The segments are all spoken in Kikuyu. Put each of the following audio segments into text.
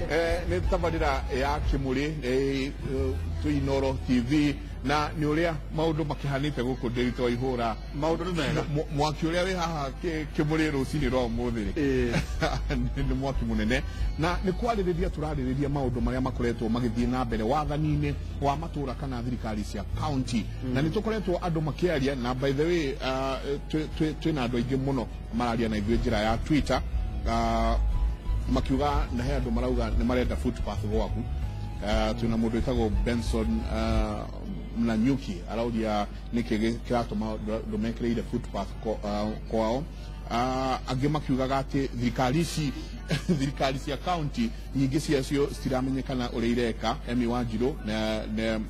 Nĩ tabarĩra ya Kĩmũrĩ twĩ Inooro TV na nĩ ũrĩa maũndũ makĩhanĩte gũkũ Ndĩritũ wa ihũra. Maũndũ nĩ mega. Mwaki ũrĩa wĩ haha Kĩmũrĩ rũcinĩ rwa ũmũthĩ rĩ nĩ mwaki mũnene, na nĩ kwarĩrĩria tũrarĩrĩria maũndũ marĩa makoretwo magĩthiĩ na mbere wathani-inĩ wa matũra kana thirikari cia county, na nĩ tũkoretwo andũ makĩaria. Na by the way, twĩna andũ aingĩ mũno mararia na ithuĩ njĩra ya Twitter, makiuga na he andũ marauga nĩ marenda footpath gwaku. Twĩna mũndũ wĩtagwo Benson Nanyuki arauria nĩkĩ kĩratũma ndũmekĩrĩire footpath kwao. Angĩ makiugaga atĩ thirikari ici, thirikari cia county nyingĩ ciacio citiramenyekana ũrĩa ireka. Emi Wanjirũ nĩ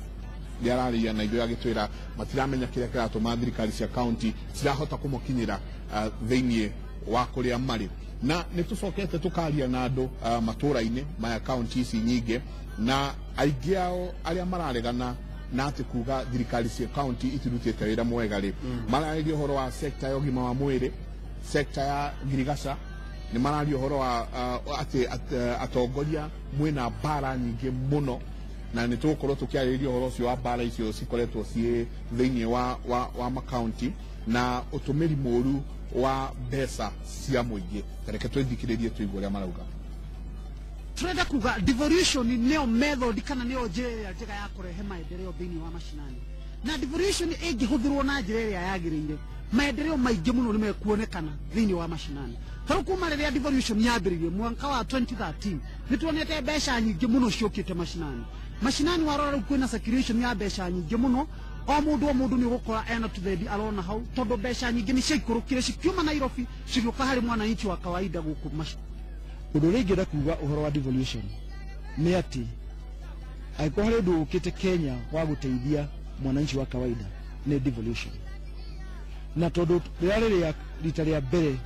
ararĩria na ithuĩ agĩtwĩra matiramenya kĩrĩa kĩratũma thirikari cia county cirahota kũmakinyĩra thĩinĩ wa kũrĩa marĩ. Na nĩ tũcokete tũkaria na andũ matũra-inĩ maya county ici nyingĩ, na aingĩ ao arĩa mararegana na atĩ kuga thirikari cia county itirutĩte wĩra mwega rĩ, mararĩria ũhoro wa sector ya ũgima wa mwĩrĩ, sector ya ngirigaca, nĩ mararia ũhoro wa atĩ atongoria mwĩna mbara nyingĩ mũno, na nĩ tũgũkorwo tũkĩarĩrĩria ũhoro ũcio wa mbara icio cikoretwo ciĩ thĩinĩ wa makaunti na ũtũmĩri mũru wa mbeca cia mũingĩ. Reke twĩthikĩrĩrie tũigue ũrĩa marauga. Turenda kuga devolution nĩyo method kana nĩyo njĩra ĩrĩa njega ya kũrehe maendeleo thĩinĩ wa mashinani, na devolution ĩngĩhũthĩrwo na njĩra ĩrĩa yagĩrĩire, maendeleo maingĩ mũno nĩ mekuonekana thĩinĩ wa mashinani. Tarĩu kuma rĩrĩa devolution yambĩrĩirie mwaka wa 2013, nĩ tuonete mbeca nyingĩ mũno ciũkĩte mashinani. Mashinani warora rĩu kwĩna circulation ya mbeca nyingĩ mũno, o mũndũ o mũndũ nĩ ũgũkora ena tũthendi arona hau, tondũ mbeca nyingĩ nĩ ciaikũrũkire cikiuma Nairobi cigĩũka harĩ mwananchi wa kawaida gũkũ mashinani. Ũndũ ũrĩa ingĩenda kuga ũhoro wa devolution nĩ atĩ angĩkorwo harĩ ũndũ ũkĩte Kenya wa gũteithia mwananchi wa kawaida nĩ devolution, na tondũ rĩrĩa rĩa rita rĩa mbere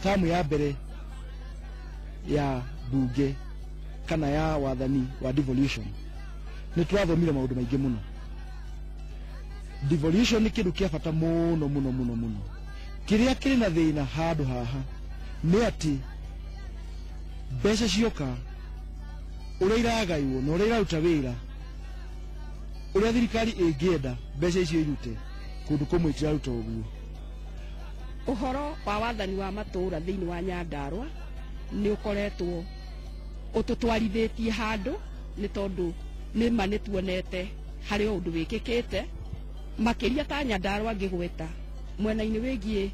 tamu ya mbere ya bunge kana ya wathani wa devolution nĩ twathomire maũndũ maingĩ mũno. Devolution nĩ kĩndũ kĩa bata mũno mũno mũno mũno. Kĩrĩa kĩrĩ na thĩna handũ haha nĩ atĩ mbeca cioka ũrĩa iragaywo na ũrĩa iraruta wĩra ũrĩa thirikari ĩngĩenda mbeca icio irute kũndũ kũmwe itiraruta ũguo. Ũhoro wa wathani wa matũra thĩinĩ wa Nyandarua nĩ ũkoretwo ũtũtwarithĩtie handũ, nĩ tondũ nĩ ma nĩ tuonete harĩ ũndũ wĩkĩkĩte makĩria ta Nyandarua ngĩgweta mwena-inĩ wĩgiĩ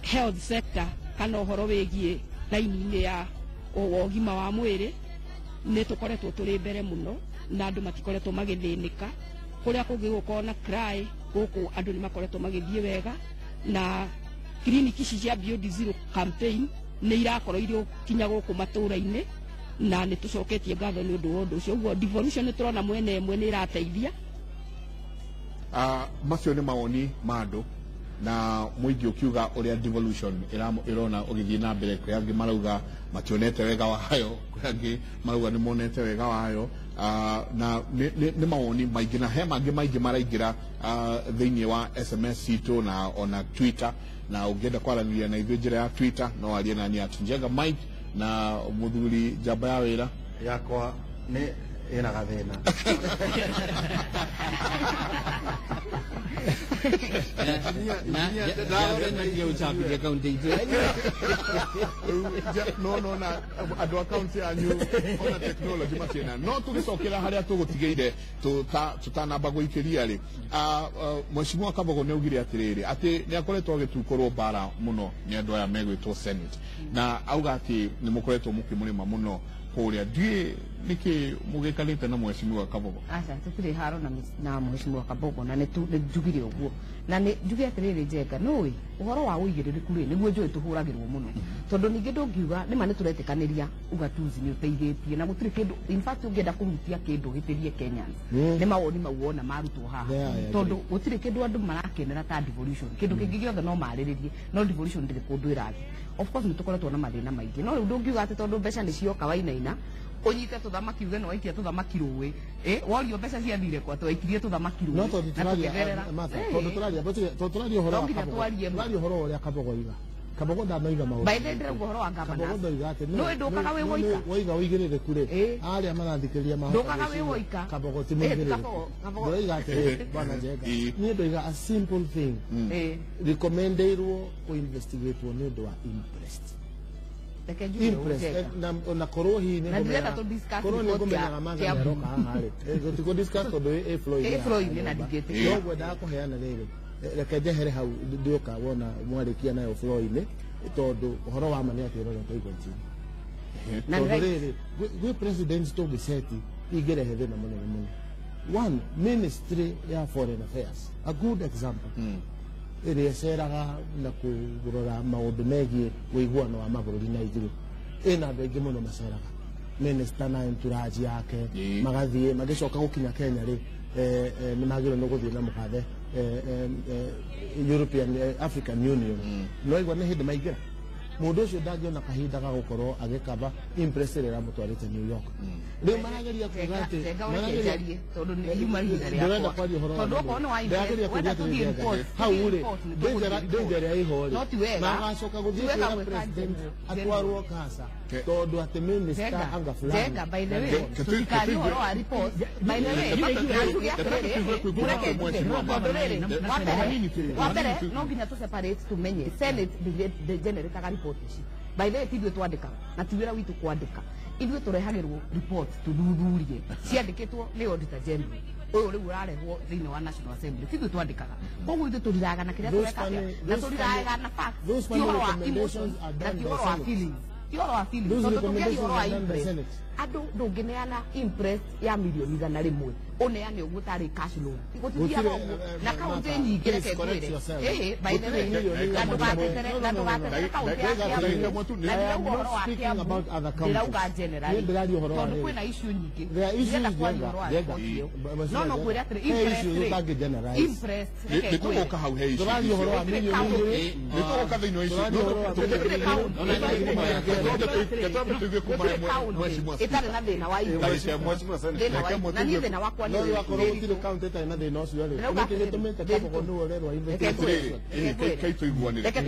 health sector kana ũhoro wĩgiĩ raini-inĩ ya ũgima wa mwĩrĩ. Nĩ tũkoretwo tũrĩ mbere mũno na andũ matikoretwo magĩthĩnĩka. Kũrĩa kũngĩ gũkorwo na cry, gũkũ andũ nĩ makoretwo magĩthiĩ wega, na kiriniki ici cia Beyond Zero campaign nĩ irakorwo irĩ kinya gũkũ matũra-inĩ, na nĩ tũcoketie ngatho nĩ ũndũ wa ũndũ ũcio. Ũguo devolution nĩ tũrona mwena ĩmwe nĩ ĩrateithia. Macio nĩ mawoni ma andũ na mũingĩ ũkiuga ũrĩa devolution ĩrona ũgĩthiĩ na mbere. Kwĩ angĩ marauga mationete wega wayo, kwĩ angĩ marauga nĩ monete wega wayo, na nĩ mawoni maingĩ, na he mangĩ maingĩ maraingĩra thĩinĩ wa SMS citũ na ona Twitter. Na ũngĩenda kwaranĩria na ithuĩ njĩra ya Twitter no arie na niĩ at Njenga Mike na mũthuri njamba ya wĩra yakwa nĩ ĩna gathĩna. No na andũ a kaunti yanyu ona technology matiena. No tũgĩcokera harĩa tũgũtigĩire tũtanamba gũikĩria rĩ, Mheshimiwa Kabogo nĩ augire atĩrĩrĩ atĩ nĩ akoretwo agĩtukũrwo mbara mũno nĩ andũ aya megwĩtwo Senate, na auga atĩ nĩ mũkoretwo mũkĩmũrĩma mũno kũrĩa. Ndiũĩ nĩkĩ mũgĩkanĩte na Mheshimiwa Kabogo. Aca tũtirĩ haro na Mheshimiwa Kabogo, na nĩ njugire ũguo, na nĩ njuge atĩrĩrĩ Njenga, nũĩ ũhoro wa ũigĩrĩrĩku rĩ nĩguo njũĩ tũhũragĩrwo mũno, tondũ ningĩ ndũngiuga nĩma nĩ tũretĩkanĩria ugatuzi nĩ ũteithĩtie na gũtirĩ kĩndũ. In fact ũngĩenda kũhutia kĩndũ ũhĩtĩrie Kenyans nĩ mawoni mau wona marutwo haha, tondũ gũtirĩ kĩndũ andũ marakenera ta devolution. Kĩndũ kĩngĩ gĩothe no marĩrĩrie, no devolution ndĩrĩ kũndũ ĩrathiĩ. Of course nĩ tũkoretwo na mathĩna maingĩ, no rĩu ndũngiuga atĩ tondũ mbeca nĩ cioka wainaina ũnyite tũthamaki uge nĩ waikia tũthamaki rũĩ, worio mbeca ciathire kwa twaikirie tũthamaki rũĩ. No tondũ tũraria ũhoro wa Kabogo, tũraria ũhoro ũrĩa Kabogo oiga. Kabogo ndanoiga maũndũ. By the ndĩrauga ũhoro wa Kabogo ndoiga atĩ nĩ ndũkaga wĩ woika. Woiga ũigĩrĩrĩku rĩ, arĩa marathikĩrĩria mahota ndũkaga wĩ woika. Kabogo ti mũigĩrĩrĩku. Ndoiga atĩrĩ bwana Njenga, niĩ ndoiga a simple thing recommendeirwo kũ-investigatwo nĩ ũndũ wa imprest. Imprest na korwo hihi nĩ ngũmenyaga Martha nĩ aroka haha rĩ, tũtikũ discuss tondũ ĩ flow-inĩ na ndingĩtĩkĩra. No ngwendaga kũheana rĩrĩ, reke njehere hau ndĩũka wona mwarĩkia nayo flow-inĩ, tondũ ũhoro wa ma nĩ atĩ ũrorete igoti-inĩ. Tondũ rĩrĩ, gwĩ president tũngĩceti ingĩrehe thĩna mũnene mũno. One, ministry ya foreign affairs, a good example, ĩrĩa ĩceraga na kũrora maũndũ megiĩ ũiguano wa mabũrũri na ithuĩ, ĩna andũ aingĩ mũno maceraga, minister na entourage yake magathiĩ, magĩcoka gũkinya Kenya rĩ, nĩ magĩrĩirwo nĩ gũthiĩ na mũgathe European African Union. No igua nĩ hĩndĩ maingĩra, mũndũ ũcio ndangĩona kahinda ga gũkorwo agĩkaba impress ĩrĩa ĩramũtwarĩte New York. Rĩu marageria kuga atĩ ndĩrenda kwaria ũhoro wa ndĩrageria kuga atĩrĩ hau rĩ, danger ĩrĩa ĩho rĩ, magacoka gũthiĩ kwĩra president atwarwo kasa tondũ atĩ minister anga fulani. Njenga, by the way, tũtikarie ũhoro wa report. By the way, njuge atĩrĩrĩ, reke njuge, tondũ rĩrĩ, wa mbere no nginya tũ separate tũmenye Senate ndĩgenerataga report ici. By the way, ti ithuĩ twandĩkaga na ti wĩra witũ kwandĩka, ithuĩ tũrehagĩrwo report tũthuthurie ciandĩkĩtwo nĩ Auditor General ũyũ rĩu ũrarehwo thĩinĩ wa National Assembly, ti ithuĩ twandĩkaga. Koguo ithuĩ tũriraga na kĩrĩa tũreka na tũriraga na facts, ti ũhoro wa emotions na ti ũhoro wa feelings, ti ũhoro wa feelings. Tondũ tũngĩaria ũhoro wa impress, andũ ndũngĩneana impress ya mirioni 100 ũneane ũguo tarĩ cash loan, gũtithiaga ũguo na kaũntĩ nyingĩ. Reke ngwĩre, ĩhĩ, by the way, na ndũgatetere, na ndũgatetere kaũntĩ ya Kiambu, na ndirauga ũhoro wa Kiambu, ndĩrauga generally tondũ kwĩna issue nyingĩ, ndĩrenda kwaria ũhoro wa report ĩyo, no ngwĩre atĩrĩ, impress rĩ, impress, reke ngwĩre nĩtũgũka hau he issue, nĩtũgũka thĩinĩ wa issue, tũigue kuma ĩtarĩ na thĩna wa impress, na niĩ thĩna wakwa no wakorwo gũtirĩ kaũntĩ ĩtarĩ na thĩna ũcio rĩ, nĩkĩ gĩtũmĩte Kabogo nĩwe ũrerwo investigate? Reke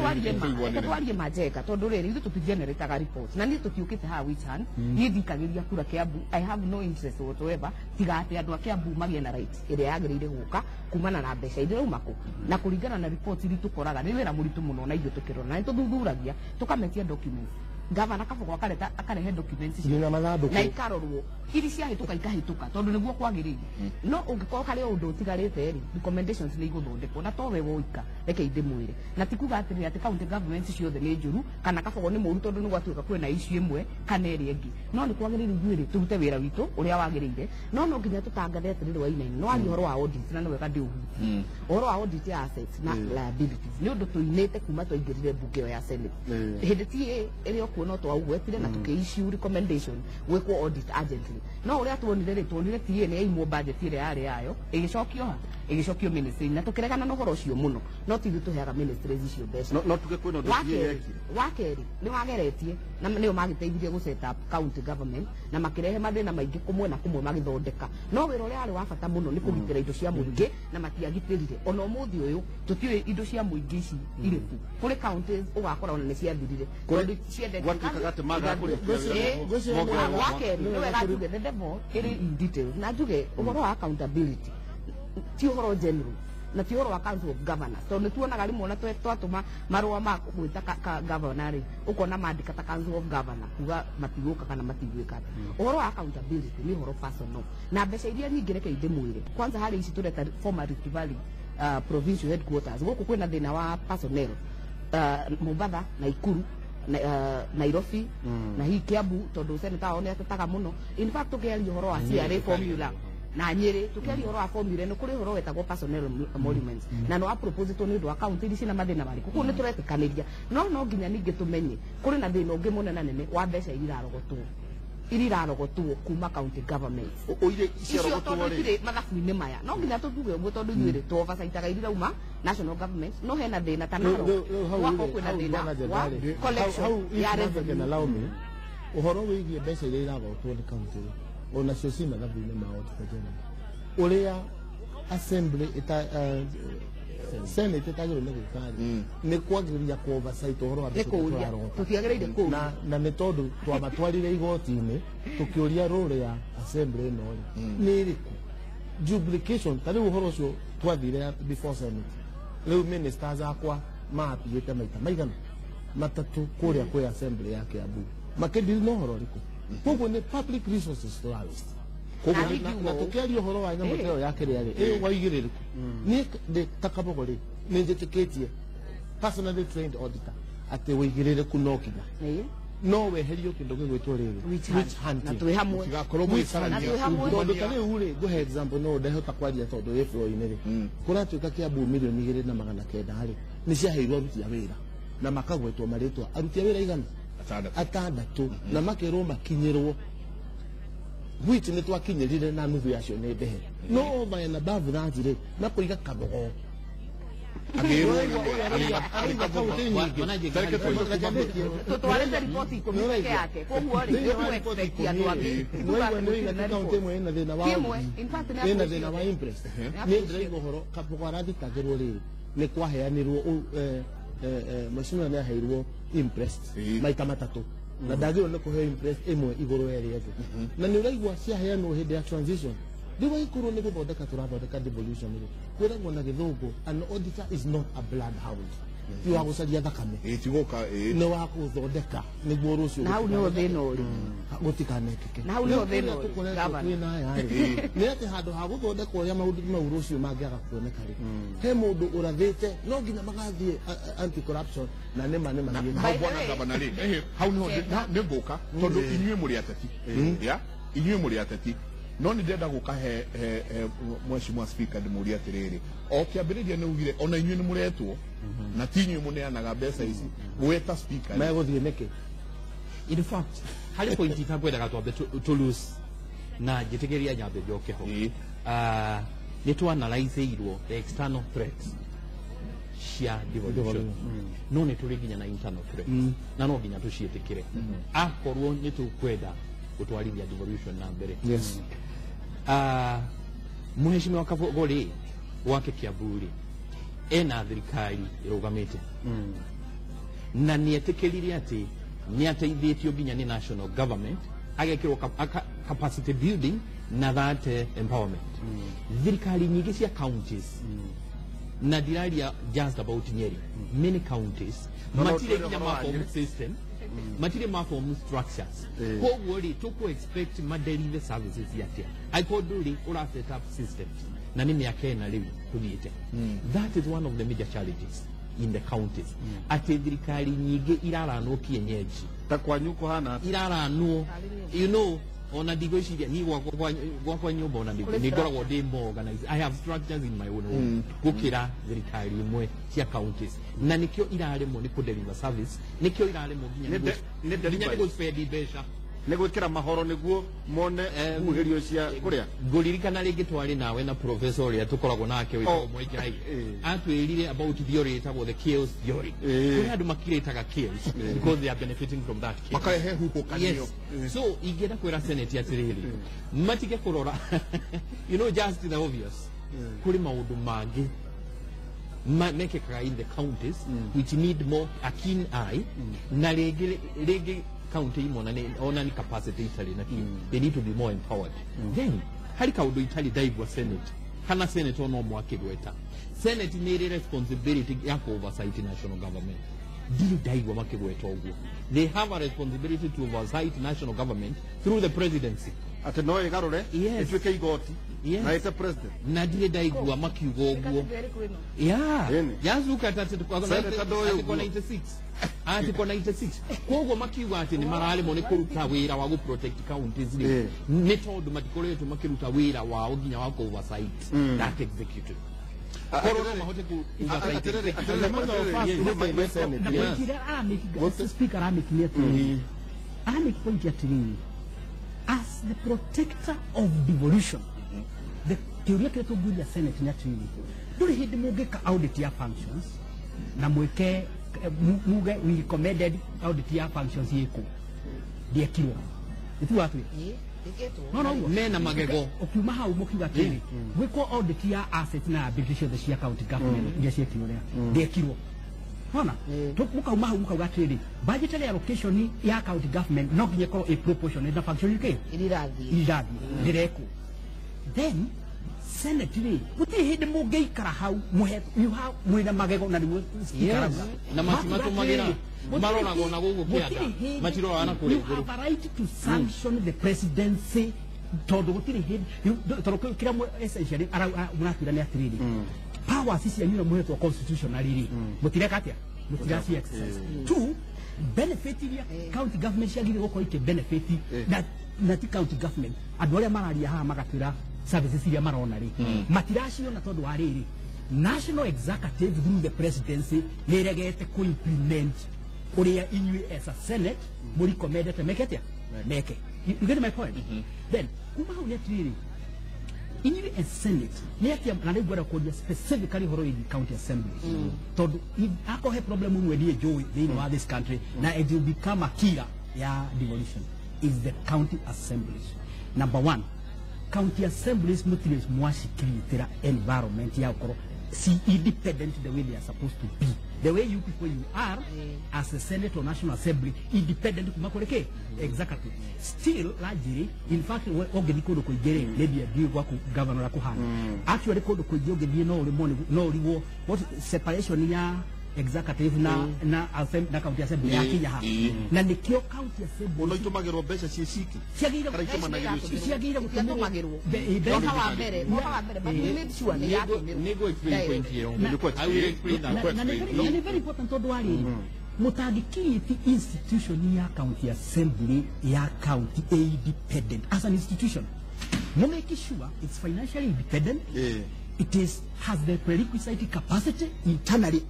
twarie ma Njenga, tondũ rĩrĩ ithuĩ tũtigenerataga report na niĩ tũtiũkĩte haha witch hunt. Niĩ ndikagĩria kura Kiambu, I have no interest whatsoever tiga atĩ andũ a Kiambu magĩe na right ĩrĩa yagĩrĩire gũka kumana na mbeca iria irauma kũ, na kũringana na report iria tũkoraga nĩ wĩra mũritũ mũno na ithuĩ tũkĩrora na nĩ tũthuthuragia tũkametia documents. Gavana Kabogo akareta akarehe documents icio na ikarorwo iri ciahĩtũka ikahĩtũka tondũ nĩguo kwagĩrĩire. No ũngĩkorwo harĩ ũndũ ũtigarĩte rĩ, recommendations nĩ igũthondekwo na towe woika, reke ndĩmwĩre, na ti kuga atĩrĩrĩ atĩ county government ciothe nĩ njũru kana Kabogo nĩ mũũru tondũ nĩ gwatuĩka kwĩna issue ĩmwe kana ĩrĩa ĩngĩ, no nĩ kwagĩrĩire ithuĩ rĩ tũrute wĩra witũ ũrĩa wagĩrĩire. No no nginya tũtangathe atĩrĩrĩ Wainaina, no arie ũhoro wa audit na nĩ wega ndĩũhutie ũhoro wa audit ya assets na liabilities, nĩ ũndũ tũinĩte kuma twaingĩrire mbunge ĩyo ya Senate hĩndĩ ti ĩrĩa ũkuona no twaugwetire na tũkĩ issue recommendation gwĩkwo audit urgently. No ũrĩa tuonire rĩ, tuonire TA nĩ yaimwo budget ĩrĩa yarĩ yayo ĩgĩcokio ha, ĩgĩcokio ministry, na tũkĩregana na ũhoro ũcio mũno, no ti ithuĩ tũheaga ministries icio mbeca. No tuge kwĩna ũndũ TA yekire. Wa kerĩ nĩ wageretie na nĩo magĩteithirie gũ set up county government na makĩrehe mathĩna maingĩ kũmwe na kũmwe magĩthondeka, no wĩra ũrĩa warĩ wa bata mũno nĩ kũgitĩra indo cia mũingĩ na matiagitĩrire. Ona ũmũthĩ ũyũ tũtiũĩ indo cia mũingĩ ici irĩkũ, kũrĩ counties ũgakora ona nĩ ciathirire tondũ ciendete gwatuĩkaga atĩ magaga kũrĩkia wĩra. Wa kerĩ nĩ wega njuge the devil ĩrĩ in details, na njuge ũhoro wa accountability ti ũhoro general na ti ũhoro wa council of governors, tondũ nĩ tuonaga rĩmwe ona twatũma marũa ma gwĩta governor rĩ, ũkona mandĩka ta council of governor kuga matigũka kana matigwĩka atĩa. Ũhoro wa accountability nĩ ũhoro personal, na mbeca iria nyingĩ reke ndĩmwĩre kwanza harĩ ici tũreta former Rift Valley provincial headquarters, gũkũ kwĩna thĩna wa personnel, Mombatha, Naikuru, Nairobi na hii Kiambu, tondũ senator wao nĩ atetaga mũno. In fact tũkĩaria ũhoro wa CRA formula na Nyĩrĩ, tũkĩaria ũhoro wa formula nĩ kũrĩ ũhoro wetagwo personnel emoluments na no apropositwo nĩ ũndũ wa county iria ciĩna mathĩna marĩkũ, koguo nĩ tũretĩkanĩria. No no nginya ningĩ tũmenye kũrĩ na thĩna ũngĩ mũnene nene wa mbeca iria irarogotwo kuma county government icio tondũ itirĩ mathabu-inĩ maya, no nginya tũtuge ũguo tondũ ithuĩ rĩ tũ oversightaga iria irauma national government, no hena thĩna ta Narok gwakorwo kwĩna thĩna wa collection ya revenue. Ũhoro wĩgiĩ mbeca iria iragotwo nĩ county onacio ci mathabu-inĩ ma Auditor General, ũrĩa assembly Senate ĩtagĩrĩirwo nĩ gwĩka rĩ nĩ kwagĩrĩria ku oversight ũhoro wa Nĩ mbeca iria kũũria. tũrarogota. Tũtiagĩrĩire kũũria. Na nĩ tondũ twamatwarire igoti-inĩ tũkĩũria role ya assembly ĩno rĩ nĩ ĩrĩkũ duplication ta rĩu ũhoro ũcio twathire before Senate rĩu ministers akwa maapiyĩte maita maigana matatũ kũrĩa kwĩ assembly ya Kiambu makĩndiri na ũhoro ũrĩkũ koguo nĩ public resources tũrawaste. Na Na tũkĩaria ũhoro wa nyamũ ta ĩyo ya kĩrĩa rĩ ĩyo waigĩrĩrĩku niĩ ndĩ ta Kabogo rĩ nĩ njĩtĩkĩtie personally trained auditor atĩ wĩigĩrĩrĩku no nginya no weherio kĩndũ gĩgwĩtwo rĩrĩ Witch hunt. Na twĩ hamwe. Mũtigakorwo Na mũgĩcarania twĩ hamwe. Tondũ ta rĩu rĩ ngũhe example no ndahota kwaria tondũ wĩ floor-inĩ rĩ kũratuĩka Kiambu 2,900,000 rĩ nĩ ciaheirwo aruti a wĩra na makagwetwo marĩtwa aruti a wĩra igana atandatũ. Atandatũ na makerwo makinyĩrwo which nĩ twakinyĩrire na nuthu yacio nĩ ndehe no over and above that rĩ makoiga Kabogo arauga kaunti nyingĩ. Tũtwarĩte riboti 10 peke yake koguo rĩ Thĩinĩ wa riboti nĩ expect andũ angĩ 10 nĩwaigua nĩoiga ti kaunti ĩmwe ĩna thĩna wa Ti ĩmwe, in fact, nĩ ĩna akuĩte thĩna wa ciothe. imprest. Nĩ Niĩ akuĩte ndĩraigua ũhoro Kabogo arathitangĩrwo rĩrĩ nĩ kwaheanirwo mheshimiwa nĩ aheirwo imprest maita matatũ na ndagĩrĩirwo nĩ kũheo imprest ĩmwe igũrũ ya ĩrĩa ĩngĩ na nĩ ũraigua ciaheanwo hĩndĩ ya transition. Rĩu agĩkorwo nĩ gũthondeka tũrathondeka devolution rĩ kwĩragwo na gĩthũngũ an auditor is not a bloodhound, ti wa gũcaria thakame. Ĩĩ, ti gũka ĩĩ. Nĩ wa gũthondeka nĩguo rũciũ Na hau nĩho thĩna ũrĩ. Gũtikanekĩke. Na hau nĩho thĩna Rĩu ũrĩ, tũkoretwo Gavana. twĩna aya rĩ nĩ atĩ handũ ha gũthondekwo ũrĩa maũndũ mau rũciũ mangĩaga kuoneka rĩ he mũndũ ũrathĩte no nginya magathiĩ anti corruption na nĩma nĩma Na hau bwana gavana rĩ hau niho nĩ ngũka tondũ inyuĩ mũrĩ ateti ya inyuĩ mũrĩ ateti no nĩ ndĩrenda gũka he he he mheshimiwa speaker ndĩmũrie atĩrĩrĩ o kĩambĩrĩria nĩ ugire ona inyuĩ nĩ mũretwo na ti inyuĩ mũneanaga mbeca ici gweta speaker rĩ. Megũthiĩ nĩkĩ? In fact harĩ point itakwendaga twambe to lose na njĩtĩkĩria nyambe njoke ho. Nĩ twanalizeirwo the external threats cia devolution no nĩ tũrĩ nginya na internal threats na no nginya tũciĩtĩkĩre akorwo nĩ tũkwenda gũtwarithia devolution na mbere. Mheshimiwa Kabogo rĩ gwake Kiambu rĩ ena thirikari ĩrũgamĩte na nĩ etĩkĩrire atĩ nĩ ateithĩtio nginya nĩ national government agekĩrwo capacity building na that empowerment. Thirikari nyingĩ cia counties na ndiraria just about Nyeri, many counties No, no, matirĩ twĩre nginya ũhoro wa ma form Nyeri. system, matirĩ ma form structures. Koguo rĩ tũkũ expect madeliver services atĩa angĩkorwo ndũrĩ ũra set up systems na nĩ mĩaka 4 rĩu tũthiĩte? That is one of the major challenges in the counties atĩ thirikari nyingĩ iraranwo kienyeji. Ta kwanyu kũhana atĩa? Iraranwo ona ndigwĩciria ni gwakwa nyũmba ona nĩ ngoragwo ndĩ more organized. I have structures in my own home gũkĩra thirikari imwe cia counties na nĩkĩo iraremwo nĩ kũdeliver service, nĩkĩo iraremwo nginya Nĩ nĩ nginya nĩ deliberate. gũspend mbeca. Nĩ gwĩkĩra mahoro nĩguo mone huhĩrio cia kũrĩa. Ngũririkana rĩngĩ twarĩ nawe na professor ũrĩa tũkoragwo nake wĩtagwo Mwigai atwĩrire about theory ĩtagwo the chaos theory. Kũrĩ andũ makirĩtaga chaos because they are benefiting from that chaos. Makarehe huhũkanio. Yes. So ingĩenda kwĩra senate atĩrĩrĩ matige kũrora just the obvious. Kũrĩ maũndũ mangĩ mekĩkaga in the counties which need more a keen eye na rĩngĩ rĩngĩ county imwe ona nĩ capacity itarĩ nakĩo. They need to be more empowered. Then harĩ kaũndũ itarĩ ndaigua senate kana senate ona ũmwe akĩgweta. Senate nĩ ĩrĩ responsibility ya ku oversight national government. Ndirĩ ndaigua makĩgweta ũguo. They have a responsibility to oversight national government through the presidency. Atĩ no ĩgarũre Yes. ĩtuĩke igoti Yes. na ĩte president. Na ndirĩ ndaigua makiuga ũguo. Yeah. Ĩni. Yazuka atĩ Senator ndoĩ article ũguo. 96, article 96 koguo makiuga atĩ nĩ mararemwo nĩ kũruta wĩra wa gũ-protect counties rĩ nĩ tondũ matikoretwo makĩruta wĩra wao nginya wa oversight that executive. Korwo no mahote ku oversight executive. Na point ĩrĩa aramĩki speaker aramĩki nĩ atĩrĩrĩ aramĩki point atĩrĩrĩ as the protector of devolution the kĩũria kĩrĩa tũngĩũria senate nĩ atĩrĩrĩ ndũrĩ hĩndĩ mũngĩka audit ya functions na mwĩke muge we recommended audit ya functions ĩkwo ndĩekirwo ĩtuga atĩ No no mena magego ukiuma hau mukiuga atĩrĩrĩ gwĩkwo audit ya assets na liabilities ciothe cia county government iria ciekirwo rĩa ndĩekirwo. Ona mukauma hau mukauga atĩrĩrĩ budgetary allocation ya county government no nginya ĩkorwo ĩ proportionate na function ĩrĩkĩ irathiĩ ndĩrekwo. Then Senate rĩ gũtirĩ hĩndĩ mũngĩikara hau mũhe mwĩna magego na nĩguo speaker na matimatũmagĩra maroragwo na gũkũ kĩanda matiroraga na kũrĩa igũrũ. You have a right to sanction the presidency tondũ gũtirĩ hĩndĩ tondũ kĩrĩa essentially mũratwĩra nĩ atĩrĩrĩ powers ici cianyu mũhetwo constitutionally rĩ mũtireka atĩa mũtiraci exercise. Two, benefit iria county government ciagĩrĩirwo gũkorwo ikĩ benefit na ti county government andũ arĩa mararia haha magatwĩra services iria marona rĩ matiraciona tondũ wa rĩrĩ national executive through the presidency nĩ ĩregete kũ implement ũrĩa inyuĩ as a senate mũrikomendete meke atĩa meke. You get my point? Then kuma hau nĩ atĩrĩrĩ inyuĩ as senate nĩ atĩa na rĩu ngwenda kũria specifically ũhoro wĩgiĩ county assembly tondũ akorwo he problem ĩmwe niĩ njũĩ thĩinĩ wa this country na it will become a killer ya devolution is the county assemblies. Number one, county assemblies mũtirĩ mwacikiriitĩra environment ya gũkorwo si independent the way they are supposed to be. The way you people you are as a Senate or National Assembly independent kuma kũrĩ kĩ executive still largely in fact ũngĩthiĩ kũndũ kũingĩ rĩ maybe ndiũĩ gwaku governor ũrĩa kũhana actually kũndũ kũingĩ ũngĩthiĩ no ũrĩmwo no ũrigwo what separation ya executive na na county assembly yakinya ha na nikio county assembly ono itumagirwo mbeca cie ciki ciagĩrĩire gũtũmagĩrwo mwaka wa mbere but we made sure nĩ yatũmĩrwo. Nĩguo explain point ĩyo. I will explain that. Na nĩ very important tondũ wa rĩrĩ mũtangĩcreate institution ya county assembly ya county independent as an institution mo make sure it's financially independent. It is has the prerequisite capacity internally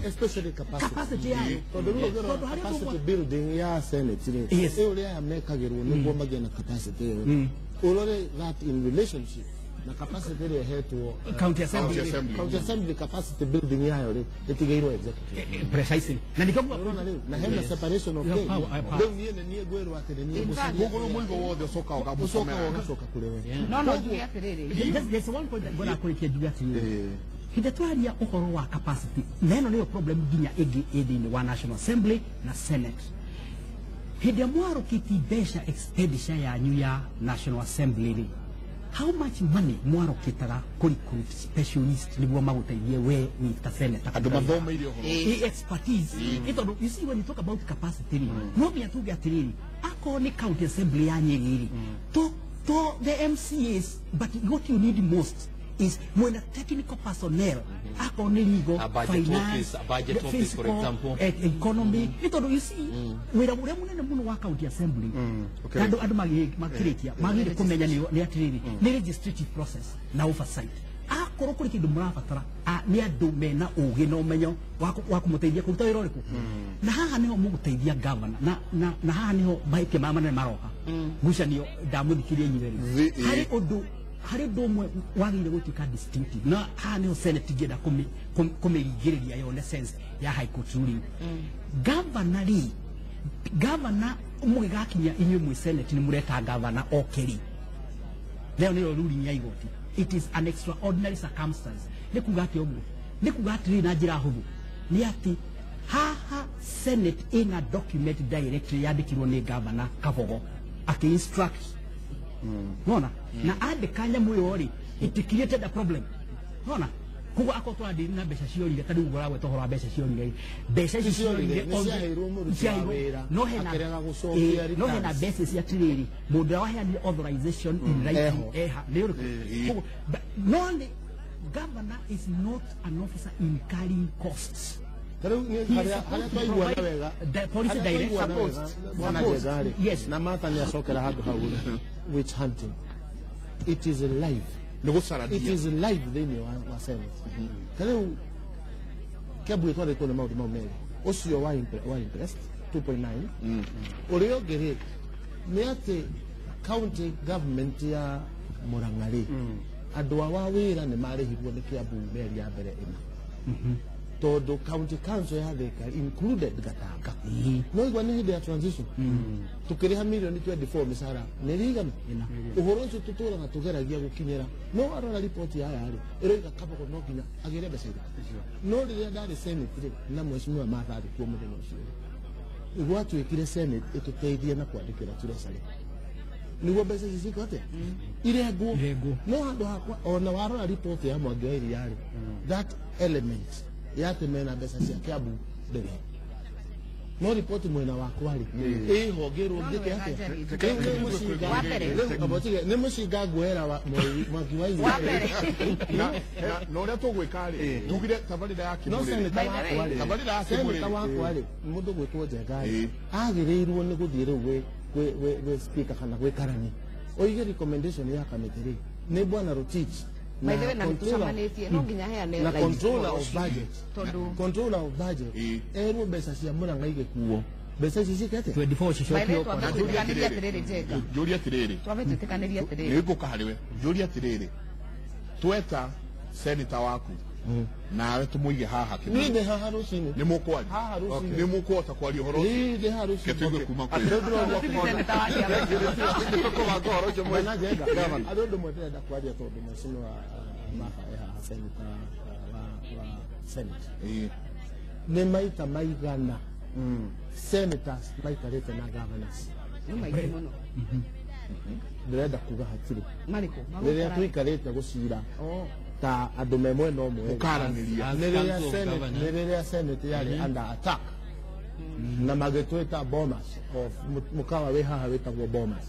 especially capacity yayo tondu riu capacity building ya senate ri ĩyo rĩa mekagĩrwo nĩguo magĩe na capacity ĩyo urore that in relationship na capacity ĩrĩa ĩhetwo county assembly county assembly capacity building yayo ri ĩtigĩirwo executive precisely na nĩkĩo urona rĩu na hena separation of things rĩu niĩ nĩ niĩ ngwĩrwo atĩrĩ niĩ gũkũ mũigo wothe ũcoka ũgacoka kũrĩ we. No njuge atĩrĩrĩ there's one point that ngona kũrĩkia njuge atĩrĩrĩ hĩndĩ twaria ũhoro wa capacity na ĩno nĩyo problem nginya ĩngĩ ĩ thĩinĩ wa National Assembly na Senate. Hĩndĩ ĩrĩa mwarũkĩtie mbeca expenditure yanyu ya National Assembly rĩ how much money mwarũkĩtaga kũ recruit specialist nĩguo magũteithie we wĩ ta senator andũ mathomeire ũhoro expertise nĩ tondũ you see when you talk about capacity rĩ no nginya tuge atĩrĩrĩ akorwo nĩ county assembly ya Nyeri rĩ to the MCAs but what you need most is when a technical personnel akorwo nĩ legal, a budget finance, office, a budget office for example, economy. Nĩ tondũ you see wĩra ũrĩa mũnene mũno wa county assembly andũ andũ makĩrĩkia magĩrĩire kũmenya nĩ atĩrĩrĩ nĩ legislative process na oversight. Akorwo kũrĩ kĩndũ mũrabatara nĩ andũ mena ũgĩ na ũmenyo wa kũmũteithia kũruta wĩra ũrĩkũ. Na haha nĩho mũgũteithia governor na haha nĩho mahĩtia maya manene maroka ngucanio ndamũthikirie inyuĩ rĩ harĩ ũndũ harĩ ũndũ ũmwe wagĩrĩire gũtuĩka distinctive na haha nĩho senate ingĩenda kũmĩringĩrĩria yone sense ya high court ruling. Governor rĩ governor mũgĩgakinya inyuĩ mwĩ senate nĩ mũreta governor oke rĩ leo nĩyo ruling ya igoti. It is an extraordinary circumstance. Nĩ kuga atĩ ũguo nĩ kuga atĩrĩrĩ na njĩra hũthũ nĩ atĩ haha senate ĩna document directly yandĩkirwo nĩ governor Kabogo akĩ instruct nona na andĩka nyamũ ĩyo rĩ it created a problem nona koguo akorwo tũrandĩri na mbeca ciorire ta rĩu ũguo ũragweta ũhoro wa mbeca ciorire mbeca ici ciorire nĩciaheirwo mũruti wa wĩra akĩrega gũcokia no hena mbeca cia atĩrĩrĩ mũndũ ũrĩa waheanire authorization in writing eha nĩ ũrĩkũ koguo no nĩ governor is not an officer incurring costs. Rĩu harĩa twaiguana wega policy direction bwana Njenga rĩ na Martha nĩacokera handũ hau witch hunting it is live it is live thĩinĩ wa senate. Ta rĩu Kiambu ĩtwarĩtwo nĩ maũndũ mau merĩ ũcio wa impressed 2.9 ũrĩa ũngĩ rĩ nĩ atĩ county government ya Murang'a rĩ andũ a wa wĩra nĩ marĩhirwo nĩ Kiambu mĩeri ya mbere ĩna. Tondu county council ya Thika included Gatanga. No igwa nĩ hĩndĩ ya transition. Tukĩrĩha milioni 24 mĩcara nĩ rigana. Ũhoro ũcio tũtũraga tũgeragia gũkinyĩra. No arora ripoti ya yarĩ ĩroiga Kabogo no nginya agĩre mbeca irĩkũ. No rĩrĩa ndarĩ Senate rĩ na mheshimiwa Martha arĩ kuo mũthenya ũcio rĩ, gwatuĩkire Senate ĩtũteithie na kwandĩkĩra Treasury nĩguo mbeca ici ciĩkwo atĩa irengwo. No handũ hakwa ona warora ripoti ya Mwangi wa Iria rĩ, that element ya atĩ mena mbeca cia Kiambu ndĩrĩ. No ripoti mwena wakwa rĩ ĩho ngĩrwo ngĩke atĩa. Rĩu nĩ mũcinga nĩ mũcinga nguoera Mwangi wa Iria. Na ũrĩa tũgwĩka rĩ tugire tabarĩra ya Kĩmũrĩrĩ. Tabarĩra ya Kĩmũrĩrĩ. Senator wakwa rĩ mũndũ gwĩtwo Njenga rĩ agĩrĩirwo nĩ gũthiĩ rĩu gwĩ speaker kana gwĩ karani oige recommendation ya kamĩtĩ rĩ nĩ bwana Rotich na na controller of budget. Controller of budget erwo mbeca cia Murang'a igĩkuo mbeca ici ciĩke atĩa 24 cicokio kwa njũria atĩrĩrĩ nĩ ngũka harĩ we njũria atĩrĩrĩ tweta senator waku nawe tumuige haha Kĩmũrĩrĩ. Niĩ ndĩ haha rũcinĩ. Nĩ mũkwaria. Haha rũcinĩ. Nĩ mũkũhota kwaria ũhoro ũcio. Niĩ ndĩ haha rũcinĩ. Ke tũigue kuma kwĩ. Bwana Njenga, harĩ ũndũ ũmwe ndĩrenda kwaria tondũ mheshimiwa Martha e haha senator wa Senate. Nĩ maita maigana senators maikarĩte na governors. Nĩ maingĩ mũno. Ndĩrenda kuga hatirĩ. Marĩkũ? Rĩrĩa tũikarĩte gũcira ta andũ me mwena ũmwe mũkaranĩria. Nĩ rĩrĩa Senate yarĩ under attack na magĩtwĩta Bomas of mũkawa wĩ haha wĩtagwo Bomas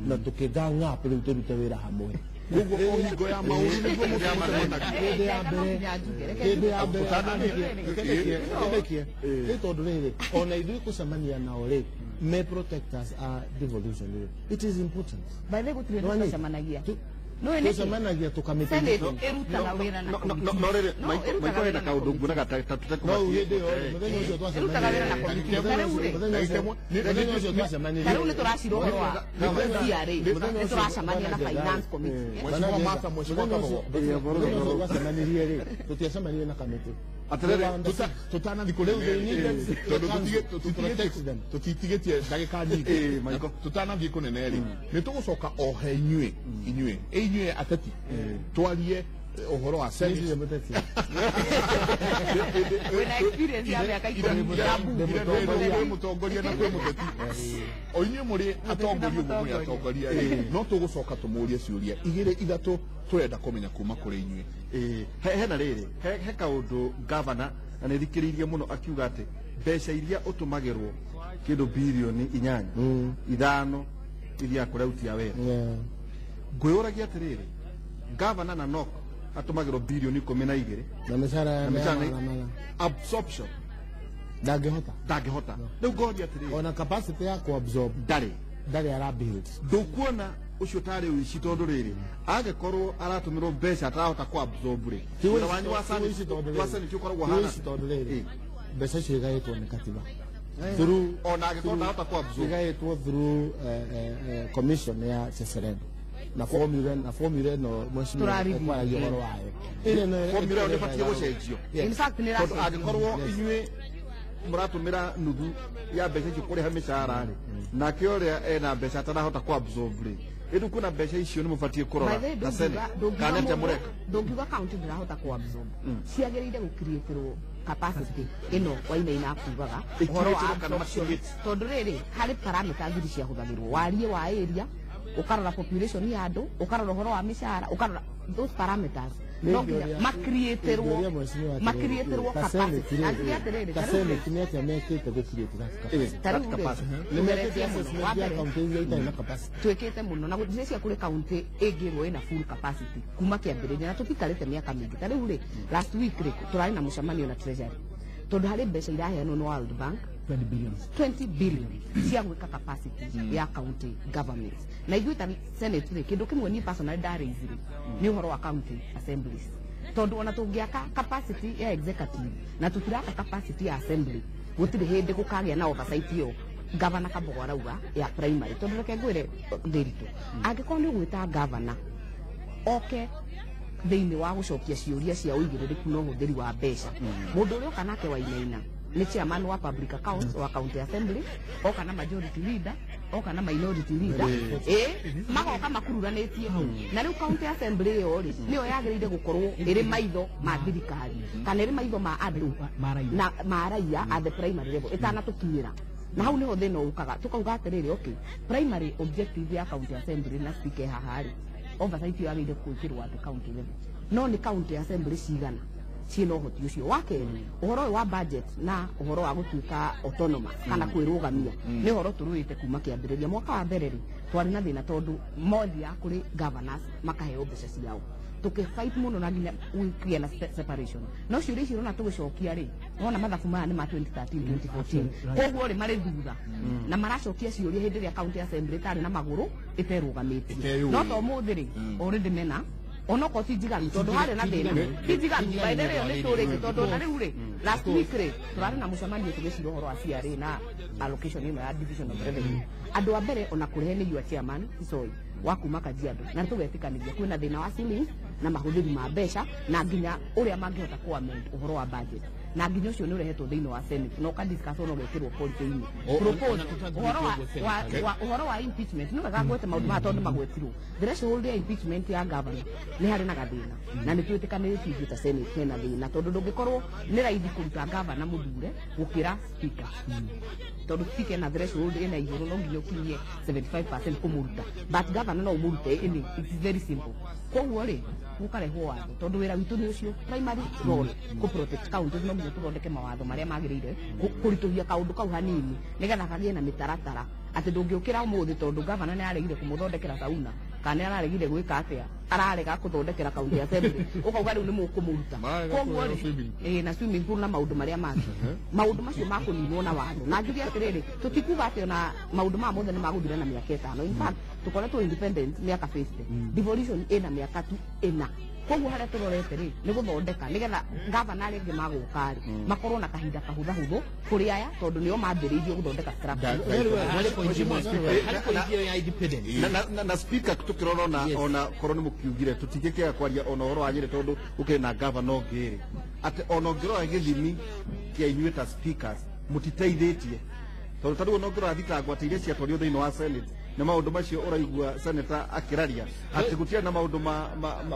na tũkĩgang up rĩu tũrute wĩra hamwe. Koguo o hingo ya maũru nĩguo mũtũmanagia. Hĩndĩ ya mbere hĩndĩ ya mbere nĩ tondũ rĩrĩ ona ithuĩ kũcemania nao rĩ me protectors a devolution rĩ it is important. By the way gũtirĩ tũcemanagia. Tũcemanagia tũkamĩtĩ. Senate ĩrutaga wĩra na committee. No rĩrĩ Maiko hena kaũndũ nguonaga ta No hĩndĩ ĩyo mũthenya ũcio twacemanagia. Ĩrutaga wĩra na committee. Ta rĩu rĩ ta rĩu nĩ tũracira ũhoro wa CRA nĩ tũracemania na finance committee. Mheshimiwa Martha, Mheshimiwa Kabogo. Mũthenya ũcio twacemanirie rĩ tũtiacemanirie na kamĩtĩ. Atĩrĩrĩ tũtanathiĩ kũnene tondũ tũtitigĩtie ndagĩka nyingĩ tũtanathiĩ kũnene rĩ nĩ tũgũcoka o he inyuĩ inyuĩ inyuĩ ateti twarie ũhoro wa Senate. Wĩna experience ya mĩaka 10 kwĩ mũtongoria na kwĩ mũteti o inyuĩ mũrĩ atongoria ũguo mũrĩ atongoria rĩ no tũgũcoka tũmũrie ciũria igĩrĩ ithatũ tũrenda kũmenya kuma kũrĩ inyuĩ. Hena rĩrĩ he kaũndũ governor na nĩ thikĩrĩirie mũno akiuga atĩ mbeca iria ũtũmagĩrwo kĩndũ birioni 8 5 iria kũrĩa utia wĩra. Ngwĩyũragia atĩrĩrĩ governor na NOC atũmagĩrwo birioni 12 na mĩcara ya absorption ndangĩhota. Rĩu ngoria atĩrĩrĩ ona capacity ya ku absorb ndarĩ ara build. Ndũkuona ũcio tarĩ ũici tondũ rĩrĩ angĩkorwo aratũmĩrwo mbeca atarahota ku absorb rĩ wĩra wanyu wa Senate ũkoragwo hana tondũ rĩrĩ mbeca icio igaĩtwo nĩ katiba through ona angĩkorwo ndarahota ku absorb igaĩtwo through commission ya Cheserem na formula ĩno mheshimiwa ekwaragia ũhoro wayo. Formula ĩyo nĩbatiĩ gũcenjio. In fact nĩ tondũ angĩkorwo inyuĩ mũratũmĩra nuthu ya mbeca icio kũrĩha mĩcara rĩ nake ũrĩa ena mbeca atarahota ku absorb rĩ ĩndũ kuna mbeca icio nĩ mũbatiĩ kũrora na Senate kana atĩa mũreka. Ndũngiuga county ndĩrahota ku absorb ciagĩrĩire gũcreatĩrwo capacity ĩno Wainaina akugaga ũhoro wa absorption tondũ rĩrĩ harĩ parameters iria ciahũthagĩrwo wariĩ wa area ũkarora population ya andũ ũkarora ũhoro wa mĩcara ũkarora those parameters no nginya makiriĩtĩrwo capacity. Na nginya atĩrĩrĩ ta Senate nĩ atĩa mekĩte gũcreate that capacity? Nĩ mekĩte assessment ya county iria itarĩ na capacity. Twĩkĩte mũno na gũtirĩ kũrĩ county ĩngĩrwo ĩna full capacity kuma kĩambĩrĩria na tũtikarĩte mĩaka mĩingĩ. Ta rĩu rĩ last week rĩ tũrarĩ na mũcemanio na Treasury tondũ harĩ mbeca iraheanwo nĩ World Bank 20 billion cia gwĩka capacity ya county government. Na ithuĩ ta Senate rĩ kĩndũ kĩmwe niĩ personally ndarĩithire nĩ ũhoro wa county assemblies tondũ ona tũngĩaka capacity ya executive na tũtiraka capacity ya assembly gũtirĩ hĩndĩ gũkagĩa na oversight ĩyo Governor Kabogo arauga ya primary. Tondũ reke ngwĩre Ndĩritũ angĩkorwo nĩ ũgwĩta governor oke thĩinĩ wa gũcokia ciũria cia ũigĩrĩrĩku na ũhũthĩri wa mbeca. Mũndũ ũrĩa oka nake Wainaina nĩ chairman wa public accounts wa county assembly, oka na majority leader, oka na minority leader, magoka makururanĩtie. Na rĩu county assembly ĩyo rĩ nĩyo yagĩrĩire gũkorwo ĩrĩ maitho ma thirikari kana ĩrĩ maitho ma andũ na ma raia at the primary level ĩtanatũkinyĩra. Na hau niho thĩna ũkaga tukauga atĩrĩrĩ, okay, primary objective ya county assembly na speaker haha rĩ, oversight ĩyo yagĩrĩire gwĩkĩrwo at the county level. No nĩ county assembly cigana ciĩna ũhoti ũcio? Wa kerĩ, ũhoro ũyũ wa budget na ũhoro wa gũtuĩka autonomous kana kwĩrũgamia nĩ ũhoro tũrũĩte kuma kĩambĩrĩria. Mwaka wa mbere rĩ twarĩ na thĩna tondũ mothiaga kũrĩ governors makaheo mbeca ciao, tũkĩfight mũno na nginya kũgĩa na separation. No ciũria icio ũrona tũgĩcokia rĩ, wona mathabu maya nĩ ma 2013 2014, koguo rĩ marĩ thutha na maracokia ciũria hĩndĩ ĩrĩa county assembly ĩtarĩ na magũrũ, ĩterũgamĩtie. No to ũmũthĩ rĩ already mena onokorwo ti njiganu tondũ harĩ na thĩna, ti njiganu by the way nĩ tũrĩte tondũ na rĩu rĩ last week rĩ tũrarĩ na mũcemanio tũgĩcira ũhoro wa CRA na allocation ĩno ya division of revenue. Andũ a mbere ona kũrehe nĩ your chairman Kisoi wa kuma Kajiado, na nĩ tũgetĩkanĩria kwĩna thĩna wa ceilings na mahũthĩri ma mbeca na nginya ũrĩa mangĩhota kũ amend ũhoro wa budget, na nginya ũcio nĩ ũrehetwo thĩinĩ wa Senate na ũkadiscuss na ũgekĩrwo policy-inĩ. Propose ũhoro wa impeachment, nĩ wega ngwete maũndũ maya tondũ magwetirwo. Threshold ya impeachment ya governor nĩ harĩ na gathĩna na nĩ twĩtĩkanĩrĩtie ithuĩ ta Senate hena thĩna tondũ ndũngĩkorwo nĩ raithi kũruta governor mũthure gũkĩra speaker, tondũ speaker ena threshold ĩna igũrũ, no nginya ũkinyie 75% kũmũruta, but governor no ũmũrute ĩnĩ, it's very simple. Koguo rĩ gũkarehwo watho tondũ wĩra witũ nĩ ũcio, primary role kũ protect counties, no nginya tũthondeke mawatho marĩa magĩrĩire kũritũhia kaũndũ kau hanini nĩgetha kagĩe na mĩtaratara atĩ ndũngĩũkĩra ũmũthĩ tondũ governor nĩ aregire kũmũthondekera sauna kana nĩ araregire gwĩka atĩa, ararega kũthondekera county assembly, ũkauga rĩu nĩ mũkũmũruta. Koguo rĩ ĩĩ na swimming pool na maũndũ marĩa mangĩ, maũndũ macio makũninwo na watho. Na njuge atĩrĩrĩ, tũtikuga atĩ ona maũndũ maya mothe nĩ magũthira na mĩaka 5. In fact tũkoretwo independent mĩaka 50, devolution ĩna mĩaka tu 4. Koguo harĩa tũrorete rĩ nĩ gũthondeka nĩgetha gavana arĩa angĩ magũka rĩ makorwo na kahinda kahũthahũthũ kũrĩ aya tondũ nĩo mambĩrĩirie gũthondeka structure. Harĩ point ĩmwe, harĩ point ĩyo ya independence. Na speaker tukirora ona ona korwo nĩ mũkiugire tũtingĩkĩaga kwaria ona ũhoro wa Nyĩrĩ tondũ gũkĩrĩ na governor ũngĩ rĩ, atĩ ona ũngĩrora gĩthimi kĩa inyuĩ ta speakers mũtiteithĩtie, tondũ ta rĩu ona ũngĩrora thitango atĩ iria ciatwarirwo thĩinĩ wa Senate na maũndũ macio ũraigua senator akĩraria atĩ gũtirĩ na maũndũ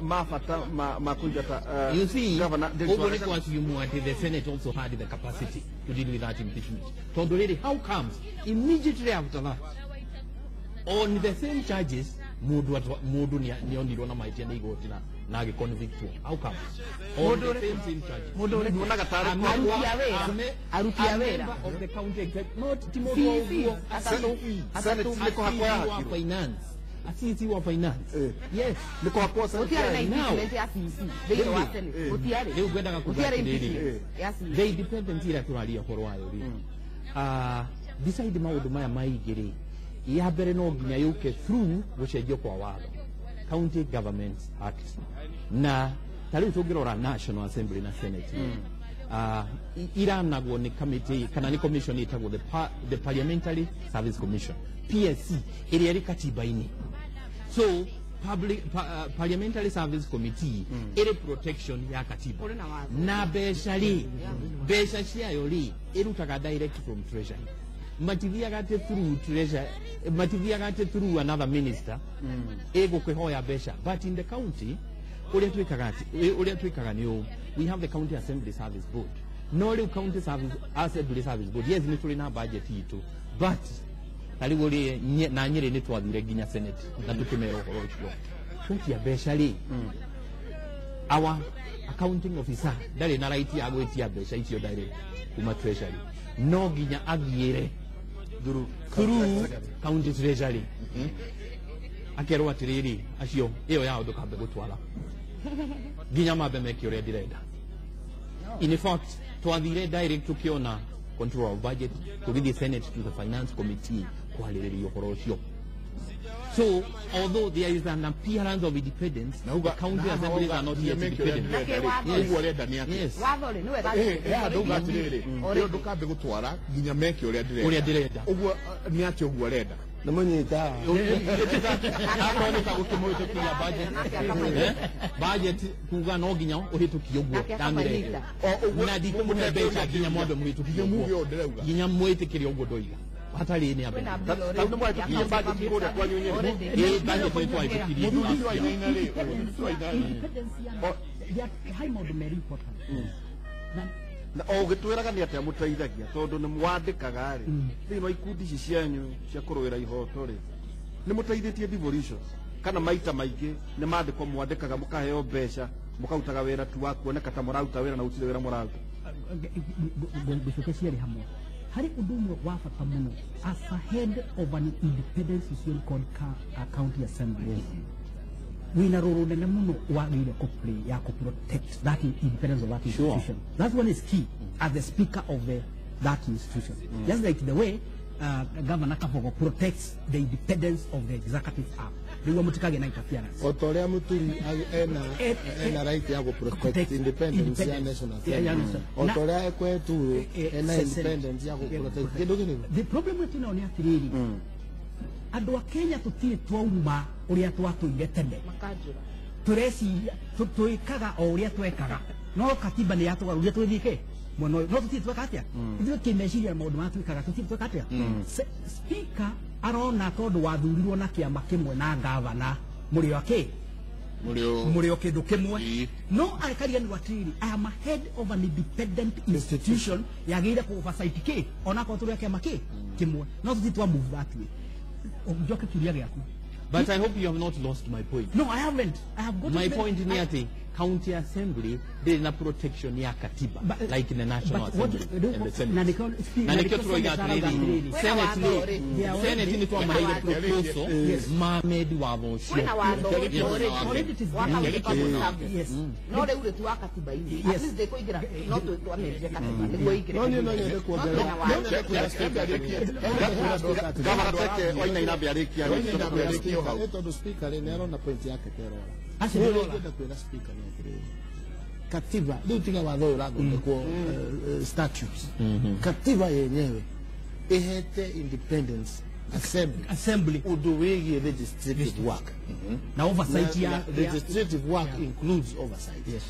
ma bata ma kũingata You see, governor Dennis ũguo nĩ Wagacha. Kwassume atĩ the Senate also had the capacity to deal with that impeachment. Tondũ rĩrĩ, how comes immediately after that, on the same charges, mũndũ nĩonirwo na mahĩtia nĩ igoti na agĩconvictwo? How comes? On the same charges. Mũndũ ũrĩkũ? Muonaga tarĩ Aruti a wĩra. Aruti a A wĩra. member of the county exec, not ti mũndũ wa CEC, ũguo. atatũ. Senate nĩ kũhakwo wa yahakirwo. Finance. A CEC wa finance. Yes. Nĩ kũhakwo Senate. Gũtiarĩ na Now- impeachment ya CEC thĩinĩ wa Senate, gũtiarĩ. Rĩu ngwendaga kuga Gũtiarĩ atĩrĩrĩ, impeachment ya CEC. The independence ĩrĩa tũraria ũhoro wayo rĩ, beside maũndũ maya maingĩ rĩ, ya mbere no nginya yũke through gũcenjio kwa watho, County Governments Act. Na ta rĩu tũngĩrora National Assembly na Senate, iranagwo nĩ committee kana nĩ commission ĩtagwo the Parliamentary Service Commission, PSC, ĩrĩa ĩrĩ katiba-inĩ. So Parliamentary Service Committee ĩrĩ protection ya katiba. Kũrĩ na watho. Na mbeca rĩ, mbeca ciayo rĩ ĩrutaga direct from treasury, matithiaga atĩ through treasury, matithiaga atĩ through another minister ĩgũkĩhoya mbeca. But in the county ũrĩa twĩkaga ũrĩa twĩkaga nĩ ũũ: we have the County Assembly Service Board. No rĩu County Service Assembly Service Board, yes, nĩ tũrĩ na budget itũ, but ta rĩu ũrĩ na Nyĩrĩ nĩ twathire nginya Senate na tũkĩmera ũhoro ũcio twetia mbeca rĩ, our accounting officer ndarĩ na right ya gwĩtia mbeca icio direct kuma treasury, no nginya athiĩre through county treasury, akerwo atĩrĩrĩ, acio ĩyo yao ndũkambe gũtwara nginya mambe meke ũrĩa ndĩrenda. In fact twathire direct tukiona control of budget, tũgĩthiĩ Senate to the finance committee kwarĩrĩria ũhoro ũcio. So although there is an appearance of independence, the county assemblies are not yet independent. Ũguo ũrenda nĩ atĩa? Yes. Watho rĩ nĩ wega. He handũ uga atĩrĩrĩ, ĩyo ndũkambe gũtwara nginya meke ũrĩa ndĩrenda. Ũrĩa ndĩrenda. Ũguo nĩ atĩa ũguo arenda? Nĩ mũnyita. Akorwo nĩ ta gũkĩmũhĩtũkia budget. Budget kuga no nginya ũhĩtũkie ũguo ndamĩrehe. Na ndikũmũhe mbeca nginya mwambe mũhĩtũkie ũguo. Nginya mwĩtĩkĩre ũguo ndoiga. Hatarĩ nĩ ambe. Tondũ mwahĩtũkirie budget kũrĩa kwanyu Nyĩrĩ. Ĩĩ budget nĩ twahĩtũkirie. Hai maũndũ merĩ important. Na o ũgĩtwĩraga nĩ atĩa mũteithagia tondũ nĩ mwandĩkaga rĩ thĩinĩ wa ikundi ici cianyu cia kũrũĩra ihoto rĩ nĩ mũteithĩtie devolution kana maita maingĩ nĩ mandĩko mwandĩkaga mũkaheo mbeca mũkarutaga wĩra tu wa kuoneka ta mũraruta wĩra na gũtirĩ wĩra mũraruta. Ngũcoke cierĩ hamwe. Harĩ ũndũ ũmwe wa bata mũno as a head of an independent institution called county assembly wĩna rũrũ nene mũno wagĩrĩire kũplay ya kũ-protect that independence of that institution. That one is key as the speaker of that institution. Just like the way Governor Kabogo protects the independence of the executive arm. Nĩguo mũtikagĩe na interference. O ta ũrĩa Mũturi ena right ya gũ-protect independence ya National Assembly. O ta ũrĩa Ekweturo ena independence ya gũ-protect kĩndũ kĩrĩkũ. The problem wetu nao nĩ atĩrĩrĩ, andũ a Kenya tũtirĩ twauma ũrĩa twatũire tene. Tũreciria twĩkaga o ũrĩa twekaga. No katiba nĩ yatũgarũrire twĩthiĩ kĩ? Mwena ũyũ. No tũtirĩ tweka atĩa? Ithuĩ kĩmeciria maũndũ marĩa twĩkaga tũtirĩ tweka atĩa? Speaker arona tondũ wathurirwo na kĩama kĩmwe na gavana mũrĩ o kĩ? Mũrĩ o kĩndũ kĩmwe. No akariganĩrwo atĩrĩrĩ, I am a head of an independent institution yagĩrĩire kũ oversight kĩ? Onakorwo tũrĩ a kĩama kĩ? Kĩmwe. No tũtirĩ twa move that way. Njoke kĩũria gĩaku. But I hope you have not lost my point. No, I haven't. I have got my point ni ati county assembly there na protection ya katiba like in the National Assembly and the Senate. Na nikio turoiga atiriri Senate ni twamaheire proposal mamedi watho ũcio. Kwĩna watho already. No rĩu rĩ tu wa katiba-inĩ. At least ndĩkũingĩra no twamĩrire katiba nĩguo ĩingĩre. No niĩ no nyende kuongerera. Gavana Teke Wainaina ambe arĩkia. Tondũ speaker rĩ nĩ arona point yake terora. Acio kwĩra speaker nĩ atĩrĩrĩ, katiba rĩu tiga watho ũyũ ũrathondekwo statutes. Katiba yenyewe ĩhete independence assembly ũndũ wĩgiĩ legislative work. Na oversight ya legislative work includes oversight. Yes.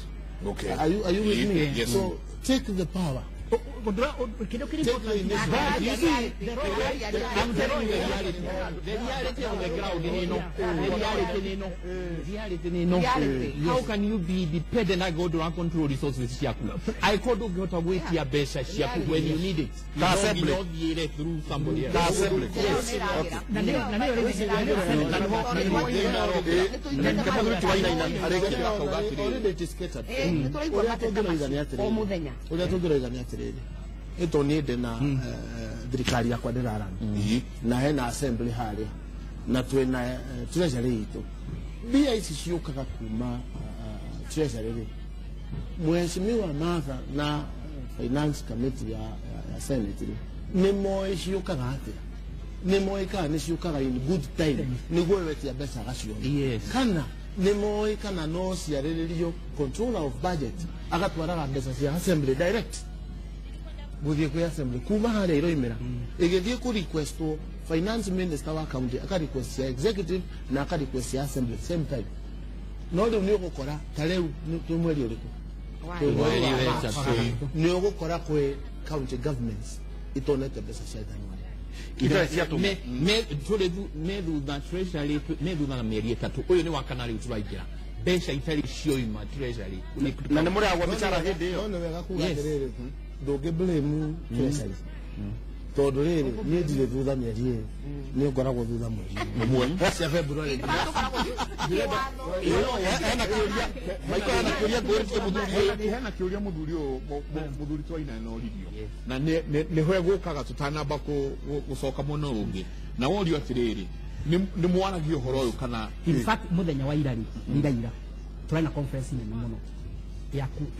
Okay. Are you with me? Yes. So take the power. The reality on the ground, the reality. How can you be dependent on God to control resources ciaku? I could go to wait ya mbeca ciaku when you need it. Assembly through somebody else. Assembly. Yes. Ũrĩa tũngĩroiga nĩ atĩrĩrĩ, ĩto niĩ ndĩ na thirikari yakwa ndĩrarana na hena assembly harĩa na twĩna treasury itũ. Mbia ici ciũkaga kuma treasury rĩ, Mheshimiwa Martha na finance committee ya Senate rĩ nĩ moĩ ciũkaga atĩa, nĩ moĩ kana nĩ ciũkaga in good time nĩguo wetia mbeca agaciona, kana nĩ moĩ kana no ciarĩrĩrio controller of budget agatwaraga mbeca cia assembly direct gũthiĩ kwĩ assembly kuma harĩa iroimĩra ĩgĩthiĩ kũ requestwo finance minister wa county aka request ya executive na aka request ya assembly same time. No rĩu nĩ ũgũkora ta rĩu twĩ mweri ũrĩkũ nĩ ũgũkora kwĩ county governments itonete mbeca cia January. Me thutha treasury me thutha na mĩeri ĩtatũ ũyũ nĩ wa kana rĩu tũraingĩra mbeca itarĩ cioima treasury na nĩ mũrĩhagwo mĩcara hĩndĩ ĩyo. No nĩ wega kuga atĩrĩrĩ, ndũngĩ blame treasury tondũ rĩrĩ niĩ ndirĩ thutha mĩeri ĩrĩ, niĩ ngoragwo thutha mweri ũmwe cia February. Hena kĩũria Michael, hena kĩũria ngũrĩtie mũthuri. Hena kĩũria mũthuri ũyũ mũthuri Twaina no oririo na nĩho egũkaga tũtanamba gũcoka mwena ũyũ ũngĩ na worio atĩrĩrĩ, nĩ mwaragia ũhoro ũyũ kana? In fact mũthenya wa ira rĩ, ira tũrarĩ na conference nene mũno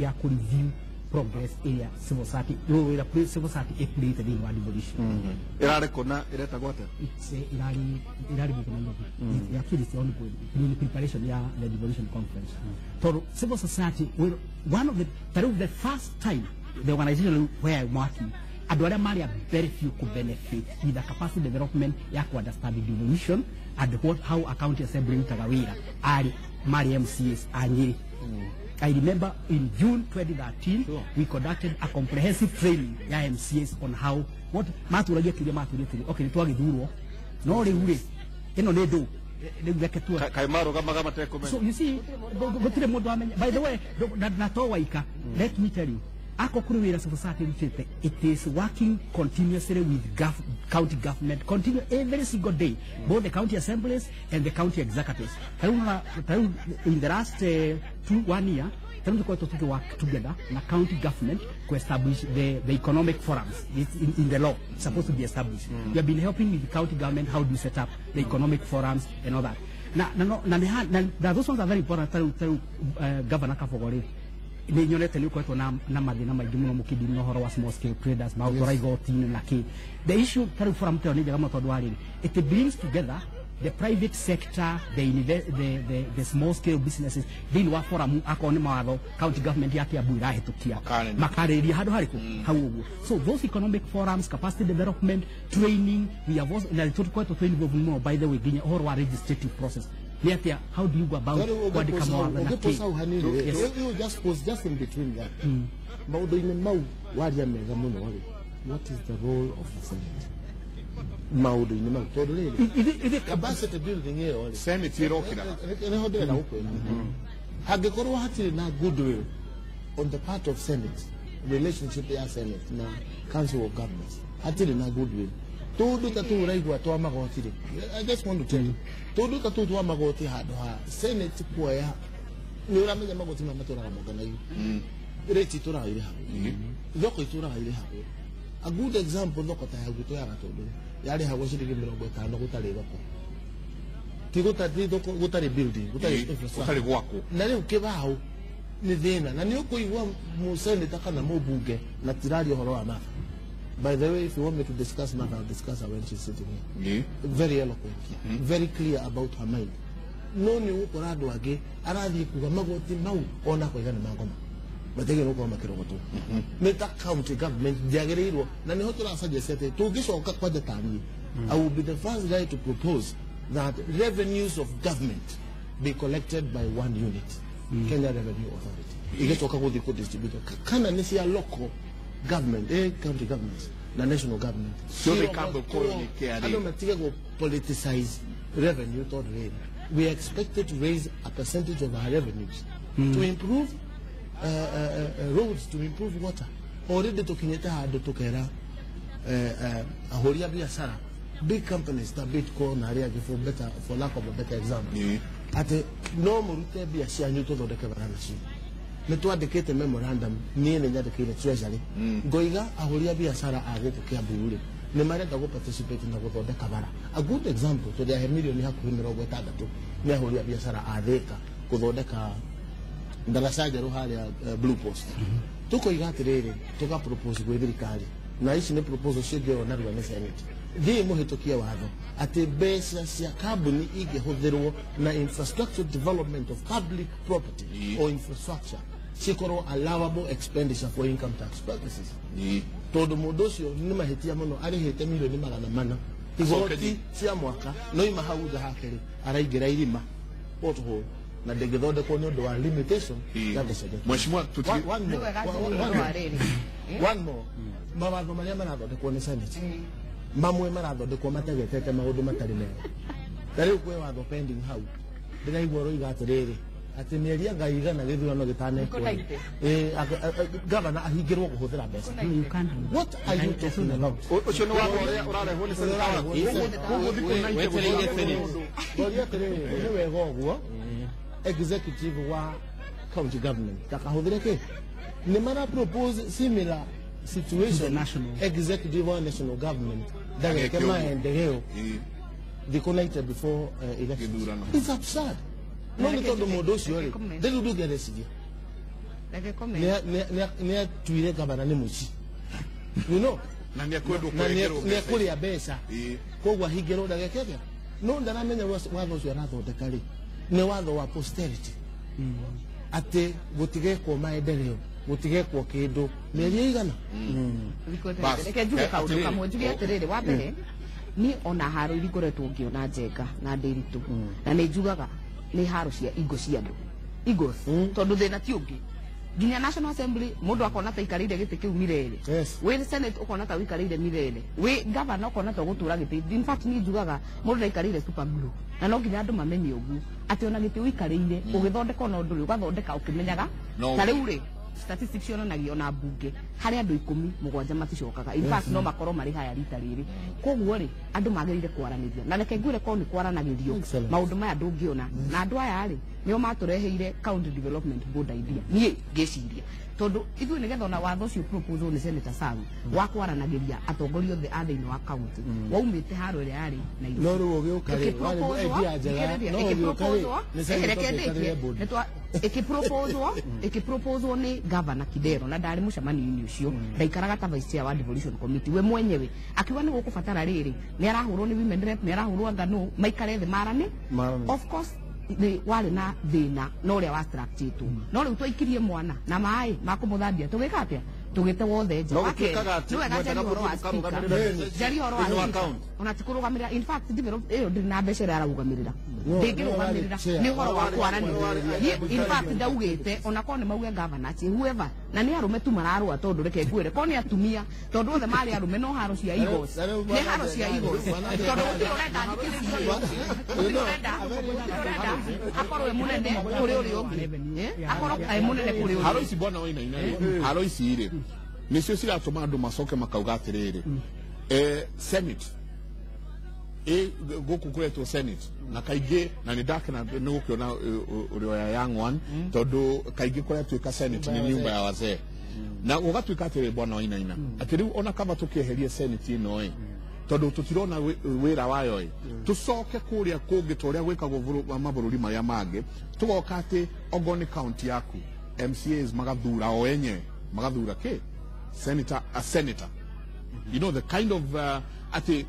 ya kũ review progress area civil society rũrũ wĩra civil society ĩplayĩte thĩinĩ wa devolution. Ĩrarĩ kũ na ĩretagwo atĩa? Ĩrarĩ gũkũ Nairobi. Actually it's ongoing in preparation ya the devolution conference. Tondũ civil society one of the tarĩu the first time the organization where I'm working Andũ arĩa marĩ a very few could benefit with the capacity development ya ku understand devolution and what how a county assembly irutaga wĩra arĩ marĩ MCAs a Nyĩrĩ. I remember in June 2013, sure, we conducted a comprehensive training ya MCAs on how what maturagia kiuria maturia tiri okay nĩ twagĩthurwo no rĩu rĩ ĩno nĩ ndũ rĩu reke tuone kaĩ marũgamaga matekũmenya. So you see gũtirĩ mũndũ amenya. By the way, na to waika, let me tell you, ako kũrĩ wĩra civil society ĩrutĩte, it is working continuously with county government, continue every single day, both the county assemblies and the county executives. Tarĩu in the last 1 year, tarĩu tũkoretwo tũkĩ work together na county government to establish the economic forums. It's in the law supposed to be established. We have been helping with the county government how do you set up the economic forums and all that. Na those ones are very important. Tarĩu Governor Kabogo rĩ, nĩ nyonete nĩ ũkoretwo na mathĩna maingĩ mũno mũkĩndini na ũhoro wa small scale traders maũtwara igoti-inĩ na kĩ. The issue tarĩu forum ta ĩyo nĩ njega mũno tondũ wa rĩrĩ, it brings together the private sector, the small scale businesses thĩinĩ wa forum. Akorwo nĩ mawatho county government ya Kiambu ĩrahĩtũkia, makarĩrĩria handũ harĩkũ hau ũguo. So those economic forums, capacity development training, we have also na tũkoretwo twĩ involved mũno, by the way, nginya ũhoro wa legislative process nĩ atĩa, how do you go about kwandĩka mawatho na Ũngĩpost kĩ. hau hanini, Yes. you just post just in between that maũndũ-inĩ mau waria mega mũno rĩ, what is the role of the Senate maũndũ-inĩ mau? Tondũ rĩrĩ, capacity building ĩyo rĩ, Senate ĩrokĩra. Nĩho ndĩrenda gũkwĩra, hangĩkorwo hatirĩ na goodwill on the part of Senate, relationship ya Senate na Council of Governors hatirĩ na goodwill, tũndũ ta tũu ũraigua twa magoti rĩ, I just want to tell you, tũndũ ta tũu twa magoti, handũ ha Senate kuoya, nĩ ũramenya magoti maya matũraga monganagio, rate itũraga irĩhagwo, thoko itũraga irĩhagwo. A good example, thoko ta ya gwitũ ya Gatũndũ yarĩhagwo ciringi 50 gũtarĩ thoko, ti gũtarĩ thoko, gũtarĩ building, gũtarĩ infrastructure, Gũtarĩ gwakwo. Na rĩu kĩbaũ nĩ thĩna, na nĩ ũkũigua mũseneta kana mũmbunge na tiraria ũhoro wa Martha. By the way, if you want me to discuss Martha, I'll discuss her when she's sitting here. Very eloquent, very clear about her mind. No nĩ ũgũkora andũ angĩ arathiĩ kuga magoti mau ona koiga nĩ mangoma matigĩrĩirwo gũkorwo makĩrogotwo nĩ ta county government ndĩagĩrĩirwo, na nĩho tũrasuggest atĩ tũngĩcoka kwanja taniĩ, I will be the first guy to propose that revenues of government be collected by one unit, Kenya Revenue Authority, igĩcoka gũthiĩ kũdistribute kana nĩ cia local government, county governments na national government. Ciothe ikamba gũkorwo nĩ KRA. Andũ matige gũ politicize revenue, tondũ rĩrĩ, we are expected to raise a percentage of our revenues to improve roads, to improve water. Already tũkinyĩte handũ tũkera ahũri a biacara, big companies ta Bidco na arĩa angĩ, for lack of a better example, atĩ no mũrute mbia cianyu tũthondeke bara nacio. Nĩ twandĩkĩte memorandum, niĩ nĩ nyandĩkĩire Treasury, ngoiga ahũri a biacara a gũkũ Kiambu rĩ, nĩ marenda gũ participate na gũthondeka bara. A good example, tũrĩahe mirioni hakuhĩ 60 nĩ ahũri a biacara a Thĩka gũthondeka ndaraca njerũ harĩa Blue Post. Tũkoiga atĩrĩrĩ, tũga propose gwĩ thirikari, na ici nĩ proposal cingĩoywo narua nĩ Senate, thiĩ mũhĩtũkie watho atĩ mbeca cia kambuni ingĩhũthĩrwo na infrastructure development of public property or infrastructure cikorwo allowable expenditure for income tax purposes, tondũ mũndũ ũcio nĩ mahĩtia mũno arĩhĩte mirioni 400 igoti cia mwaka, no ima hau nja hake rĩ, araingĩra irima, pothole, na ndĩngĩthondekwo nĩ ũndũ wa limitation ya mbeca iria. Mheshimiwa, One more. Nĩ wega One atĩ more. rĩrĩ. One more. Mawatho marĩa marathondekwo nĩ Senate, mamwe marathondekwo mategetete maũndũ matarĩ mega. Ta rĩu kwĩ watho pending hau ndĩraigua ũroiga atĩrĩrĩ, atĩ mĩeri anga igana gĩthurano gĩtanekwo rĩ, gavana ahingĩrwo kũhũthĩra mbeca. No, you can't. What are you talking about? Ũcio nĩ watho ũrĩa ũrarehwo nĩ Senate. Wetereire Senate. Ngoria atĩrĩrĩ, nĩ wega ũguo executive wa county government ndakahũthĩre kĩ? Nĩ mara propose similar situation, To the national. Executive wa national government ndageke Ageke ũguo. maendeleo thikũ 90 before elections. Gĩthurano. It's absurd. No nĩ tondũ mũndũ ũcio rĩ, ndĩrĩ ũndũ ũngĩ areciria. Reke comment. Nĩ atuire gavana nĩ mũici, you know, Na nĩ ekwendwo na kũrengerwo nĩ mbeca. ekũrĩa mbeca, koguo ahingĩrwo ndageke atĩa. No ndaramenya watho ũcio arathondeka rĩ, nĩ watho wa posterity, atĩ gũtigekwo maendeleo. Gũtigekwo kĩndũ mĩeri igana. Reke njuge kaũndũ kamwe, njuge atĩrĩrĩ, wa mbere niĩ ona haro iria ngoretwo ngĩona Njenga na Ndĩritũ, na nĩ njugaga nĩ haro cia ingo cia andũ igos, tondũ thĩna ti ũngĩ. Nginya National Assembly mũndũ akona ta ikarĩire gĩtĩ kĩu mirere, wĩ Senate ũkona ta ũikarĩire mirere, wĩ governor ũkona ta ũgũtũra gĩtĩ. In fact niĩ njugaga mũndũ ndaikarĩire super glue, na no nginya andũ mamenye ũguo atĩ ona gĩtĩ ũikarĩire ũgĩthondeka ona ũndũ rĩ ũgathondeka ũkĩmenyaga. Ta rĩu rĩ statistics cionanagia ona mbunge harĩ andũ 17 maticokaga. In fact no makorwo marĩ haya rita rĩrĩ. Koguo rĩ andũ magĩrĩire kwaranĩria, na reke ngwĩre korwo nĩ kwaranagĩrio maũndũ maya ndũngĩona. Na andũ aya rĩ nĩo matũreheire County Development Board idea. Niĩ ngĩciria tondũ ithuĩ nĩgetha ona watho ũcio proposal nĩ Senator Sang wa kwaranagĩria atongoria othe a thĩinĩ wa county waumĩte haro ĩrĩa yarĩ Nairobi. No rĩu ũgĩũka rĩ warĩ idea njega, no ũgĩũka rĩ nĩ Senator ũgĩkarĩre board. Ĩkĩproposwo nĩ Governor Kidero, na ndarĩ mũcemanio-inĩ ũcio, ndaikaraga ta vice chair wa devolution committee we mwenyewe akiuga nĩ gũkũbatara rĩrĩ, nĩ arahũrwo nĩ women rep, nĩ arahũrwo anga nũ, maikare thĩ marane. Of course nĩ warĩ na thĩna na ũrĩa wa structure no rĩu twaikirie mwana na maĩ ma kũmũthambia tũgĩka atĩa, tũgĩte wothe nja. No gũtuĩkaga atĩ Nĩ wega njarie ũhoro wa speaker, njarie ũhoro wa speaker, ona ti kũrũgamĩrĩra. In fact develop ĩyo ndĩrĩ na mbeca ĩrĩa ararũgamĩrĩra, ndĩngĩrũgamĩrĩra, nĩ ũhoro wa kwaranĩria. In fact ndaugĩte ona korwo nĩ mauge governor atĩ whoever, na nĩ arũme tu mararũa, tondũ reke ngwĩre korwo nĩ atumia, tondũ othe marĩ arũme, no haro cia igos, nĩ haro cia igos, tondũ gũtirĩ ũrenda thikĩrĩrie, gũtirĩ ũrenda akorwo e mũnene kũrĩ ũrĩa ũngĩ, akorwo e mũnene kũrĩ ũrĩa. Haro ici bwana Wainaina rĩ, haro ici rĩ nĩcio ciratũma andũ macoke makauga atĩrĩrĩ, Senate gũkũ kũretwo Senate na kaingĩ, na nĩ ndakena nĩ gũkĩona ũrĩa ya young one, tondũ kaingĩ kũrĩa Senate nĩ nyumba ya wazee, na gũgatuĩka atĩrĩ bwana Wainaina atĩ rĩu ona kaba tũkĩeherie Senate ĩno ĩ, tondũ tũtirona wĩra wayo ĩ, tũcoke kũrĩa kũngĩ ta ũrĩa gwĩkagwo mabũrũri marĩa mangĩ, tũgoka atĩ okorwo nĩ county yaku MCAs magathura o enyewe, magathura kĩ senator, a senator, you know the kind of atĩ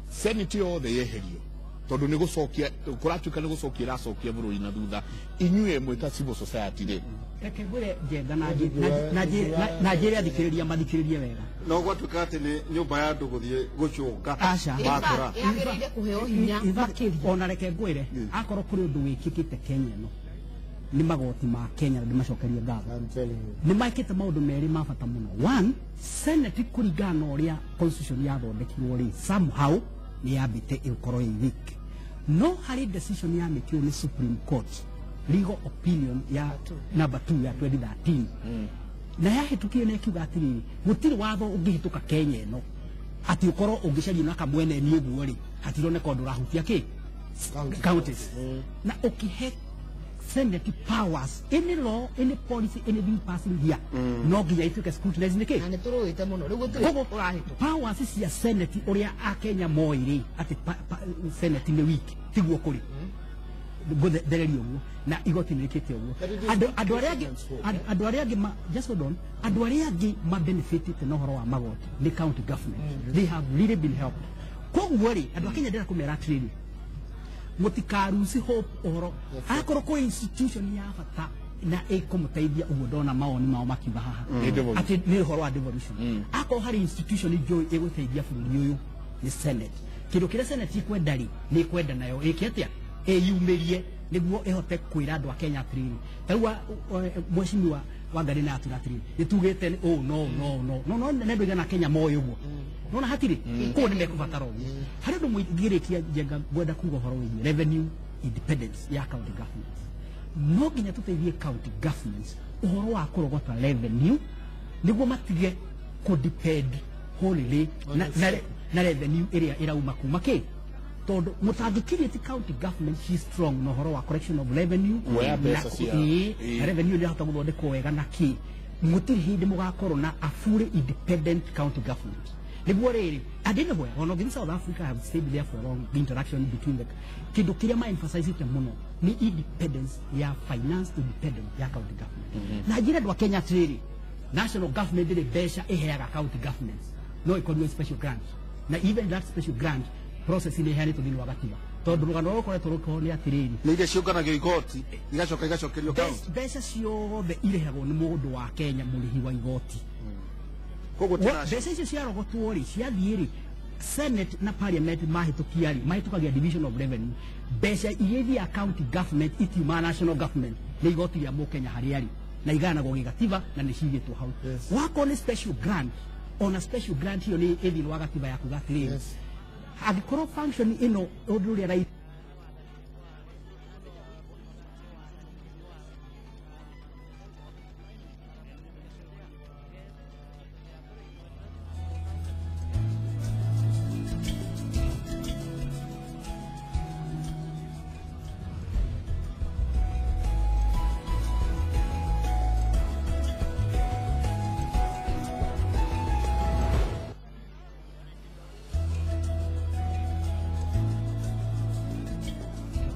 Senate yothe yeherio, tondũ nĩ gũcokia kũratuĩka nĩ gũcokia ĩracokia bũrũri na thutha. Inyuĩ mwĩta civil society rĩ, reke ngwĩre Njenga na njĩre athikĩrĩria mathikĩrĩrie wega. No gwatuĩka atĩ nĩ nyũmba ya andũ gũthiĩ gũcũnga makũra yagĩrĩire kũheo hinya makĩria. Ona reke ngwĩre akorwo kũrĩ ũndũ wĩkĩkĩte Kenya ĩno nĩ magoti ma Kenya na ndĩmacokerie ngatho, nĩ mekĩte maũndũ merĩ ma bata mũno. One, Senate kũringana na ũrĩa constitution yathondekirwo rĩ, somehow nĩ yambĩte ĩgũkorwo ĩ weak, no harĩ decision yamĩkirwo nĩ Supreme Court legal opinion ya number 2 ya 2013, na yahĩtũkire na ĩkiuga atĩrĩrĩ, gũtirĩ watho ũngĩhĩtũka Kenya ĩno atĩ ũkorwo ũngĩcaria na kamwene nĩ ũguo rĩ, hatironeka ũndũ ũrahutia kĩ counties, na ũkĩhe Senate powers, any law, any policy, anything passing here, no nginya ituĩke scrutinized nĩkĩ? Na nĩ tũrũĩte mũno rĩu gũtirĩ ũrahĩtũka. Powers cia Senate ũrĩa Akenya moĩ rĩ atĩ Senate nĩ weak, tiguo kũrĩ ngũthereria ũguo, na igoti nĩ rĩkĩte ũguo. Andũ arĩa angĩ, just hold on, andũ arĩa angĩ ma benefitĩte na ũhoro wa magoti nĩ county government, they have really been helped. Koguo rĩ andũ a Kenya ndĩrenda kũmera atĩrĩrĩ, mũtikaruci hope ũhoro akorwo kũrĩ institution ya bata na ĩkũmũteithia ũguo ndona mawoni mao makiuga haha atĩ nĩ ũhoro wa devolution. Akorwo harĩ institution njũĩ ĩgũteithia bũrũri ũyũ nĩ Senate. Kĩndũ kĩrĩa Senate ĩkwenda rĩ, nĩ ĩkwenda nayo ĩke atĩa, ĩyumĩrie nĩguo ĩhote kwĩra andũ a Kenya atĩrĩrĩ, ta rĩu mheshimiwa Wangari na atura atĩrĩrĩ, nĩtugĩte ũũ no no no no no nĩ andũ aigana Kenya moĩ ũguo, nona hatirĩ kũu nĩ mekũbatara ũguo. Harĩ ũndũ mũingĩrĩtie Njenga ngwenda kuga ũhoro wĩgiĩ revenue independence ya county governments. No nginya tũteithie county governments ũhoro wa kũrogota revenue nĩguo matige kũ-depend wholly na revenue ĩrĩa ĩrauma kuma kĩ, tondũ mũtangĩkirie county government she strong na ũhoro wa collection of revenue na revenue ĩrahota gũthondekwo wega na kĩ, mũtirĩ hĩndĩ mũgakorwo na a fully independent county government. Nĩguo rĩrĩ, and anywhere ona nginya South Africa have stayed there for long, the interaction between the kĩndũ kĩrĩa ma emphasize mũno nĩ independence ya finance independent ya county government. Na njĩra andũ a Kenya atĩrĩrĩ, national government ndĩrĩ mbeca ĩheaga county governments, no ĩkorirwo special grant, na even that special grant Process nĩ ĩheanĩtwo thĩinĩ wa gatiba tondũ rũgano rũrũ rũkoretwo rũkĩhwo nĩ atĩrĩrĩ nĩ iria ciũnganagio igoti igacoka igacokerio county. Mbeca ciothe irĩhagwo nĩ mũndũ wa Kenya mũrĩhi wa igoti. Koguo mbeca icio ciarogotwo rĩ ciathiĩ rĩ Senate na Parliament mahĩtũkia rĩ mahĩtũkagia division of revenue. Mbeca iria ithiaga county government itiumaga national government nĩ igoti rĩa mũkenya harĩa rĩ na igayanagwo gĩgatiba na nĩ cigĩtwo hau. Wakorwo nĩ special grant, ona special grant iyo nĩ ĩthĩinĩ wa gatiba ya kuga atĩrĩrĩ angĩkorwo function ĩno ũndũ ũrĩa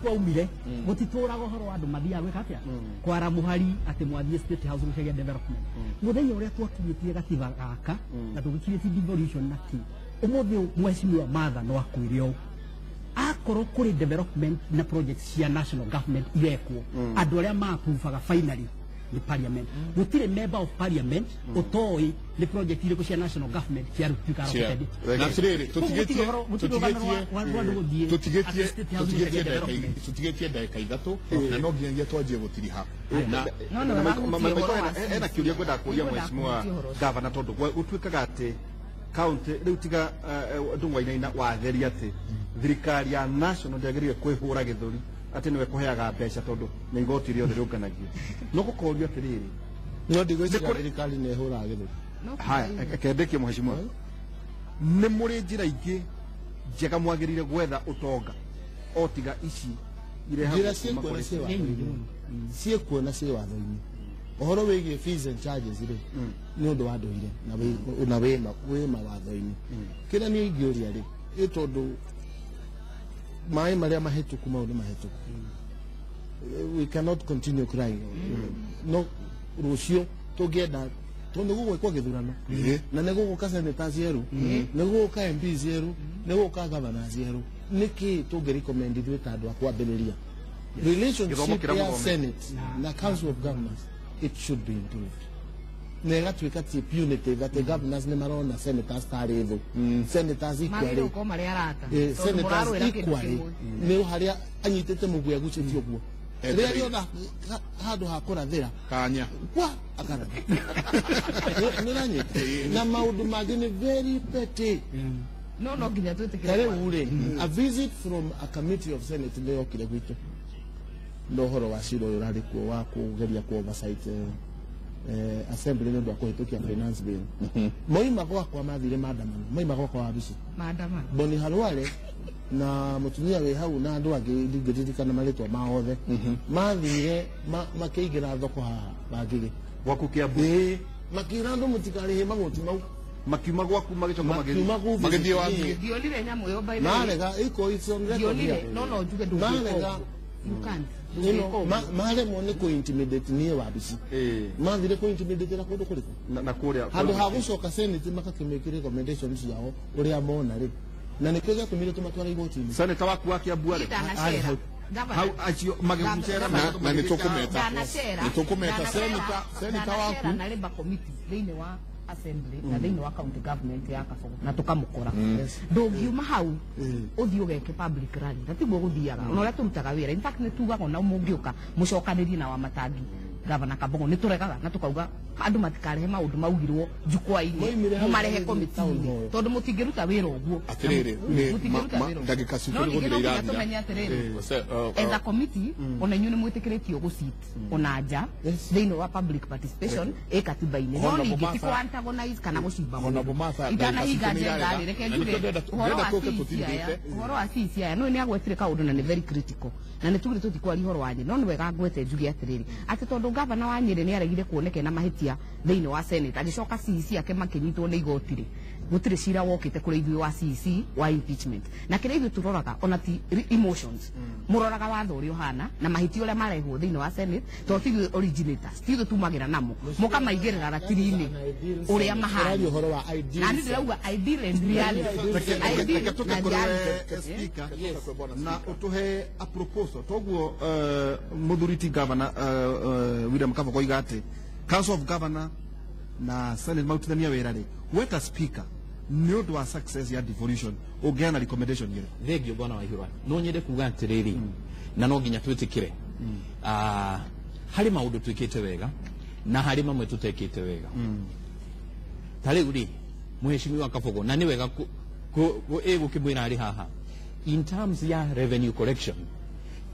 kwaumire gutituraga uhoro wa andu mathiaga gwika atia kwara muhari ati mwathie State House gucaria development. Muthenya uria twakinyĩtie gatiba gaka na tũgĩkinyĩtie devolution na ki umuthi mheshimiwa Martha no akwĩre ũũ akorwo kũrĩ development na projects cia national government irekwo andũ arĩa ma-approvaga finally nĩ parliament. Gũtirĩ member of parliament ũtoĩ nĩ project irĩkũ cia national government ciarutĩka na atĩrĩrĩ tũtigĩtie ndagĩka ithatũ na no nginyagia twanjie gũtiriha. Ena kĩũria ngwendaga kũria mheshimiwa gavana tondũ gũtuĩkaga atĩ county rĩu tiga Ndung'u Wainaina watheria atĩ thirikari ya national ndĩagĩrĩire kwĩhũra gĩthũri atĩ nĩwe kũheaga mbeca tondũ nĩ igoti rĩothe rĩũnganagio. No gũkorio atĩrĩrĩ no ndigwĩciria thirikari nĩ ĩhũraga gĩthũri. Haya, kendĩkie mheshimiwa, nĩ mũrĩ njĩra ingĩ njega mwagĩrĩire gwetha ũtonga o tiga ici njĩra ciĩkuo na ciĩ watho-inĩ. Ũhoro wĩgiĩ fees and charges rĩ nĩ ũndũ wa ndũire na wĩ mawatho-inĩ. Kĩrĩa niĩ ingĩũria rĩ ĩ tondũ maĩ marĩa mahĩtũku mau nĩ mahĩtũku, we cannot continue crying. No rũciũ tũngĩenda tondũ gũgwĩkwo gĩthurano na nĩ gũgũka senators erũ, nĩ gũgũka MPs erũ, nĩ gũgũka governors erũ, nĩkĩ tũngĩ-recommend ithuĩ ta andũ a kwambĩrĩria relationship ya Senate na Council of Governors? It should be improved na ĩgatuĩka ti punitive atĩ governors nĩ marona senators tarĩ thũ, senators equally, senators equally nĩ harĩa anyitĩte mũguĩ agucĩtie ũguo rĩrĩa rĩothe handũ ha kũrathĩra kanya kwa akaratha nĩũranyita na maũndũ mangĩ nĩ very petty. No nginya twĩtĩkĩre. Ta rĩu rĩ a visit from a committee of Senate nĩ yokire gwitũ no ũhoro wa cira ũyũ ũrarĩ kuo wa kũgeria ku oversight assembly nĩ ũndũ wa kũhĩtũkia finance bill. Moima gwakwa mathire maandamano, moima gwakwa wabici maandamano, Boni Harware na mũtumia wĩ hau na andũ angĩ ndingĩririkana marĩtwa mao othe mathire makĩingĩra thoko haha Wangigĩ gwaku Kiambu, makĩra andũ mũtikarĩhe magoti mau, makiuma gwaku magĩcoka magĩthiĩ Wangigĩ. Ndionire nyamũ ĩyo by the way marega iko it's on record here. No njuge ndũngĩka you can't. Maremwo nĩ kũ-intimidate niĩ wabici, mathire kũ-intimidate na kũndũ kũrĩkũ na kũrĩa handũ ha gũcoka Senate makakĩmĩkĩra recommendation ciao ũrĩa mona rĩ, na nĩkĩo gĩatũmire tũmatware igoti-inĩ. Senator waku wa Kiambu rĩ hau acio magĩgucera na nĩ tũkũmeta senator waku na Labour Committee thĩinĩ wa assembly na thĩinĩ wa county government ya Kabogo na tũkamũkora. Ndũngiuma hau ũthiĩ ũgeke public rally na tiguo gũthiaga ona ũrĩa tũrutaga wĩra. In fact nĩ tugaga ona mũngĩũka mũcokanĩrie na Wamatangi Gavana Kabogo nĩ tũregaga na tũkauga andũ matikarehe maũndũ maugirwo jukwaa-inĩ mũmarehe komiti-inĩ tondũ mũtingĩruta wĩra ũguo. Atĩrĩrĩ ndagĩka citũ nĩ gũthira irathira. Tũmenye atĩrĩrĩ as a committee ona inyuĩ nĩ mwĩtĩkĩrĩtio gũsit ona nja thĩinĩ wa public participation ĩ katiba-inĩ, no ningĩ ti kũ antagonize kana gũcimba mũndũ. Itanahinga njenga rĩ reke njuge ũhoro wa CEC aya no nĩ agwetire kaũndũ na nĩ very critical na nĩ tugire tũtikwaria ũhoro wa Nyĩrĩ, no nĩ wega ngwete njuge atĩrĩrĩ atĩ tondũ gavana wa Nyĩrĩ nĩ aregire kuoneka na mahĩtia thĩinĩ wa Senate agĩcoka CEC ake makĩnyitwo nĩ igoti rĩ Gũtirĩ cira wokĩte kũrĩ ithuĩ wa CEC wa impeachment. Na kĩrĩa ithuĩ tũroraga ona ti emotions. Mũroraga watho ũrĩa ũhana na mahĩtia ũrĩa marehwo thĩinĩ wa Senate, tondũ ti ithuĩ originators, ti ithuĩ tumagĩra namo. Mũkamaigĩrĩra ratiri-inĩ ũrĩa mahana. Na niĩ ndĩrauga ideal and reality. Reke tũke kũrĩ speaker na ũtũhe a proposal. Toguo mũthuri ti governor William Kabogo oiga atĩ Council of Governor na Senate marutithania wĩra rĩ, weta speaker nĩ ũndũ wa success ya devolution ũngĩheana recommendation ĩrĩkũ? Thengio bwana Waihura, no nyende kuga atĩrĩrĩ, na no nginya twĩtĩkĩre harĩ maũndũ twĩkĩte wega na harĩ mamwe tũtekĩte wega. Ta rĩu rĩ, mheshimiwa Kabogo, na nĩ wega gũkĩmwĩra arĩ haha, in terms ya revenue collection,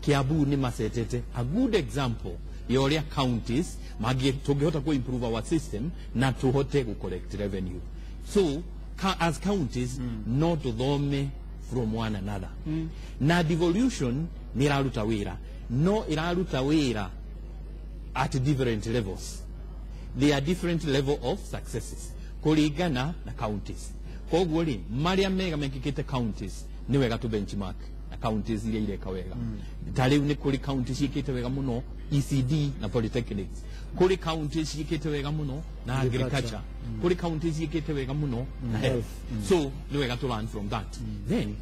Kiambu nĩ macetete a good example ya ũrĩa counties tũngĩhota ku improve our system na tũhote gũ collect revenue. So as counties no tũthome from one another. Na devolution nĩ ĩraruta wĩra, no ĩraruta wĩra at different levels. There are different level of successes kũringana na counties. Koguo rĩ, marĩa mega mekĩkĩte counties nĩ wega tu benchmark na counties iria ireka wega. Ta rĩu nĩ kũrĩ county ciĩkĩte wega mũno ECD na polytechnics, kũrĩ county ciĩkĩte wega mũno na agriculture, kũrĩ county ciĩkĩte wega mũno na health. So nĩ wega to learn from that. Then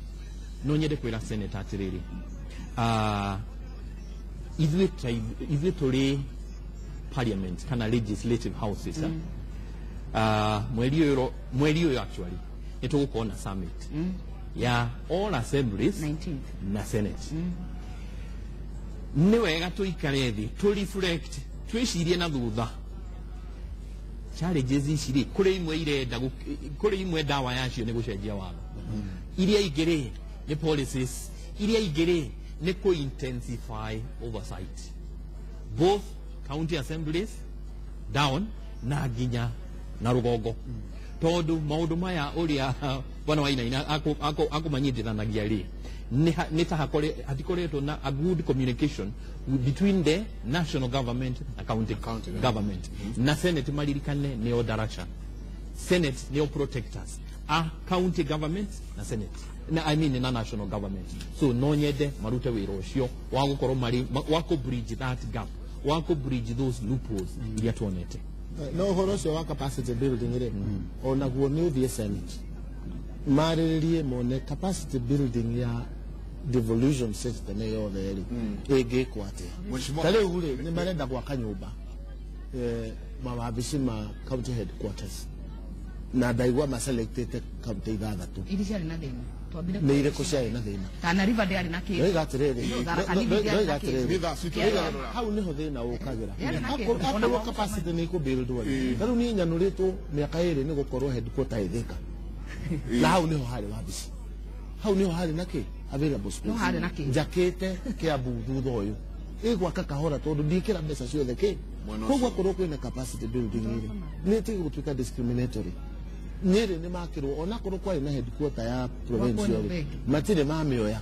no nyende kwĩra senator atĩrĩrĩ, ithuĩ tũrĩ parliament kana legislative houses, mweri ũyũ actually nĩ tũgũkorwo na summit ya all assemblies 19th na Senate. Nĩ wega tũikare thĩ tũ reflect, twĩcirie na thutha challenges ici rĩ, kũrĩ imwe irenda, kũrĩ imwe ndawa yacio nĩ gũcenjia watho, iria ingĩ rĩ nĩ policies, iria ingĩ rĩ nĩ kũ intensify oversight both county assemblies down na nginya na rũgongo, tondũ maũndũ maya ũrĩa bwana Wainaina akũmanyitithanagia rĩ, nĩ ta hatikoretwo na a good communication between the national government na county government. Na Senate maririkane nĩo daracha, Senate nĩo protectors a county government na Senate na I mean na national government. So no nyende marute wĩra ũcio wa gũkorwo marĩ wa kũ bridge that gap, wa kũ bridge those loopholes iria tuonete. No ũhoro ũcio wa capacity building rĩ, onaguo nĩ ũthiĩ Senate marĩrĩrie mone capacity building ya devolution system yothe rĩ ĩngĩkwo atĩa. Ta rĩu rĩ, nĩ marenda gwaka nyũmba mawabici ma county headquarters, na ndaigua maselectĩte county ithathatũ. Iria ciarĩ na thĩna nĩ irĩkũ ciarĩ na thĩna? Tana River ndĩarĩ na kĩndũ. Ndoiga atĩrĩrĩ, hau nĩho thĩna ũkagĩra. Akorwo capacity nĩ ĩkũbuildwo rĩ, ta rĩu niĩ nyanũrĩtwo mĩaka ĩrĩ nĩ gũkorwo headquarter ĩ Thika, na hau nĩho harĩ wabici, hau nĩho harĩ na kĩ available space. Njakĩte Kiambu thutha ũyũ ĩgwaka kahora tondũ ndiĩkĩra mbeca ciothe kĩ. Koguo akorwo kwĩna capacity building rĩ, nĩ ĩtige gũtuĩka discriminatory. Nyeri nĩ makĩrwo onakorwo kwarĩ na headquarter ya provincial, matirĩ mamĩoya,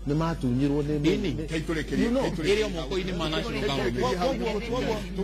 nĩ matunyirwo nĩ ĩrĩ o moko-inĩ ma national government.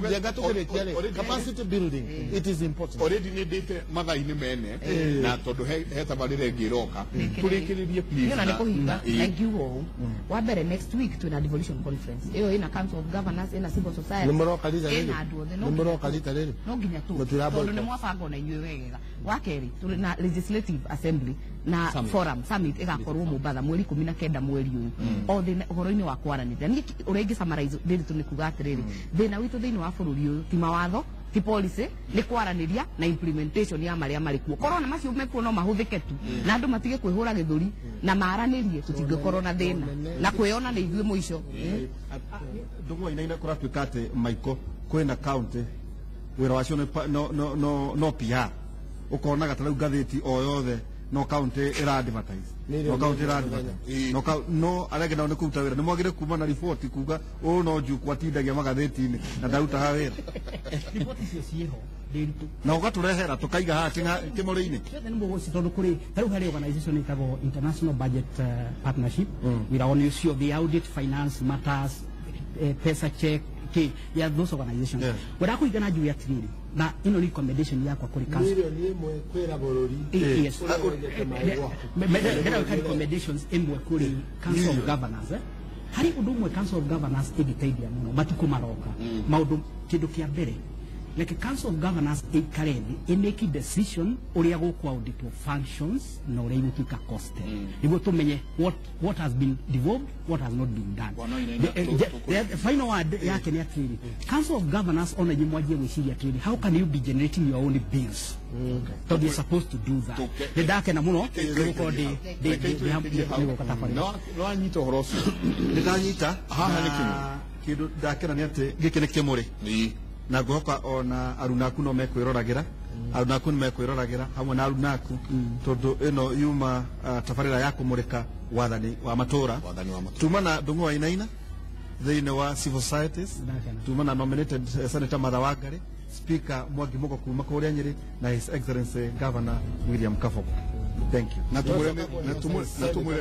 Njenga tũkĩrĩkia rĩ, capacity building it is important. Already nĩ ndĩte mathaa-inĩ mene na tondũ he tabarĩra ĩngĩ ĩroka tũrĩkĩrĩrie please. Na nĩ kũhinga na ngiuga ũũ, wa mbere next week twĩna devolution conference ĩyo ĩna council of governors, ĩna civil society, nĩ mũroka rita rĩrĩ, ĩna andũ othe, nĩ mũroka rita rĩrĩ, no nginya tu tondũ nĩ mwabanga ona inyuĩ wegega. Wa kerĩ tũrĩ na legislative assembly na forum summit ĩgakorwo Mombatha mweri 19 mweri ũyũ, o thĩna ũhoro-inĩ wa kwaranĩria. Niĩ ũrĩa ingĩ summarize ndĩritũ nĩ kuga atĩrĩrĩ, thĩna witũ thĩinĩ wa bũrũri ũyũ ti mawatho, ti policy, nĩ kwaranĩria na implementation ya marĩa marĩ kuo. Korwo na macio mekuo no mahũthĩke tu na andũ matige kwĩhũra gĩthũri na maranĩrie, tũtingĩkorwo na thĩna na kwĩona nĩ ithuĩ mũico. Ndũgũ Wainaina, kũratuĩka atĩ Maiko kwĩna county wĩra wacio no PR, ũkonaga ta rĩu ngathĩti o yothe no county ĩra advertise, no county ĩra advertise, no arĩa angĩ nao nĩ kũruta wĩra. Nĩ mwagĩrĩire kuma na riboti kuga ũũ no Njukwa atindagia magathĩti-inĩ na ndarutaga wĩra. Riboti icio ciĩho ndĩritũ na ũgatũrehera tũkaiga haha kĩmũrĩ-inĩ ciothe nĩ mũgũci, tondũ kũrĩ ta rĩu harĩ organization ĩtagwo International Budget Partnership, wĩra wao nĩ ũcio, they audit finance matters, pesa check, they are those organizations. Wenda kũringana njuge atĩrĩrĩ, Na ĩno recommendation yakwa kũrĩ council. Milioni ĩmwe kwĩra bũrũri. Yes. Ndĩreka recommendations ĩmwe kũrĩ Council of Governors. Harĩ ũndũ ũmwe Council of Governors ĩngĩteithia mũno matukũ maroka. Maũndũ kĩndũ kĩa mbere, like Council of Governors ĩikare thĩ ĩmake decision ũrĩa gũkũ-auditwo functions na ũrĩa igũtuĩka costed, nĩguo tũmenye what has been devolved, what has not been done. The final word yake nĩ atĩrĩrĩ, Council of Governors ona inyuĩ mwanjie gwĩciria atĩrĩrĩ, how can you be generating your own bills? Tondũ you're supposed to do that. Nĩ ndakena mũno nĩ gũkorwo ndĩ gũka tabarĩra. No anyita ũhoro ũcio. Nĩ ndanyita. Haha nĩ kĩmũrĩ. Kĩndũ ndakena nĩ atĩ gĩkĩ nĩ kĩmũrĩ. Na ngũhoka ona arunaku no mekwĩroragĩra, arunaku nĩ mekwĩroragĩra hamwe na arunaku, tondũ ĩno yuma tabarĩra ya kũmũrĩka wathani wa matũra. Tuma na Ndung'u wa Inaina thĩinĩ wa civil societies, tuma na nominated Senator Martha Wangari, Speaker Mwangi Mugo kuma kũrĩa Nyĩrĩ, na His Excellency Governor William Kabogo. Thank you. Na tumwĩre na tumwĩre na tumwĩre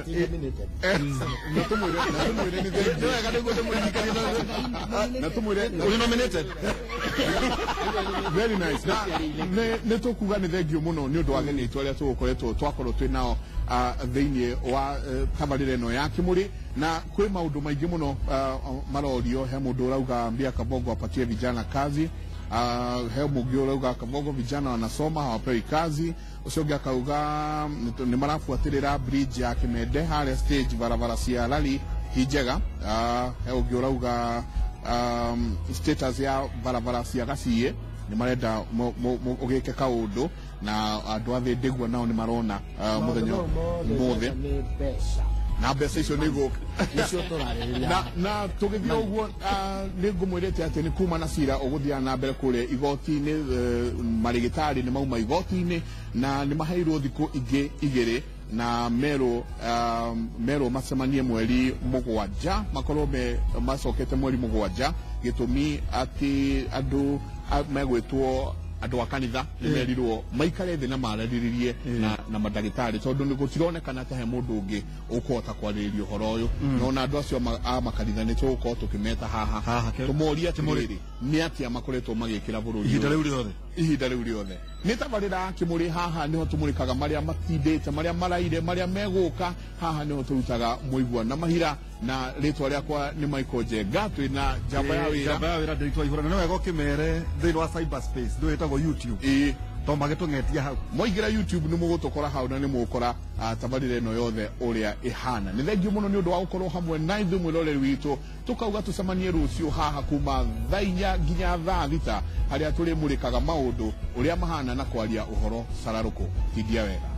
na tumwĩre na tumwĩre nĩ thengiũ. Wega nĩguo ndĩmũririkanie. Na tumwĩre Ũrĩ nominated. Very nice. Na nĩ tũkuga nĩ thengiũ mũno nĩ ũndũ wa ageni aitũ arĩa tũgũkoretwo twakorwo twĩ nao thĩinĩ wa tabarĩra ĩno ya Kĩmũrĩ, na kwĩ maũndũ maingĩ mũno marorio. He mũndũ ũrauga mbia Kabogo apatie vijana kazi. He mũngĩ ũrauga Kabogo vijana wanasoma hawapewi kazi. Ũcio ũngĩ akauga nĩ marabuatĩrĩra bridge ya Kimende harĩa stage barabara cia rally ti njega. He ũngĩ ũrauga status ya barabara cia Gaciĩ nĩ marenda ũgĩke kaũndũ, na andũ a Thĩndĩgua nao nĩ marona mũthenya ũmũthĩ na mbeca icio nĩ igũka nĩcio tũrarĩrĩria. Na tũgĩthiĩ ũguo nĩ ngũmwĩrĩte atĩ nĩ kuma na cira ũgũthiaga na mbere kũrĩa igoti-inĩ. Marĩgĩtarĩ nĩ mauma igoti-inĩ na nĩ maheirwo thikũ ingĩ igĩrĩ, na merwo macemanie mweri 7, makorwo me macokete mweri 7, gĩtũmi atĩ andũ megwĩtwo andũ a kanitha nĩ merirwo maikare thĩ na mararĩrĩrie na mandagĩtarĩ, tondũ nĩ gũtironekana ta he mũndũ ũngĩ ũkũhota kwarĩrĩria ũhoro ũyũ. Na ona andũ acio a makanitha nĩ tũgũkorwo tũkĩmeta haha tũmorie atĩrĩrĩ, nĩ atĩa makoretwo magĩkĩra bũrũri ihinda rĩu rĩothe. Ihinda rĩu rĩothe nĩ tabarĩra ya Kĩmũrĩ. Haha nĩho tũmũrĩkaga marĩa matindĩte, marĩa maraire, marĩa megũka. Haha nĩho tũrutaga mũigua na mahira, na rĩtwa rĩakwa nĩ Michael Njenga, twĩ na njamba ya wĩra. Njamba ya wĩra ndĩritwa ihũra, na nĩ wega ũkĩmere thĩinĩ wa cyberspace ndũ ĩtagwo YouTube. To magĩtũng'etia hau. Mwaingĩra YouTube nĩ mũgũtũkora hau, na nĩ mũgũkora tabarĩra ĩno yothe ũrĩa ĩhana. Nĩ thengiũ mũno nĩ ũndũ wa gũkorwo hamwe na ithuĩ mwĩroreri witũ. Tũkauga tũcemanie rũciũ haha kuma thaa 4 nginya thaa 6, harĩa tũrĩmũrĩkaga maũndũ ũrĩa mahana na kwaria ũhoro cararũkũ. Tindia wega.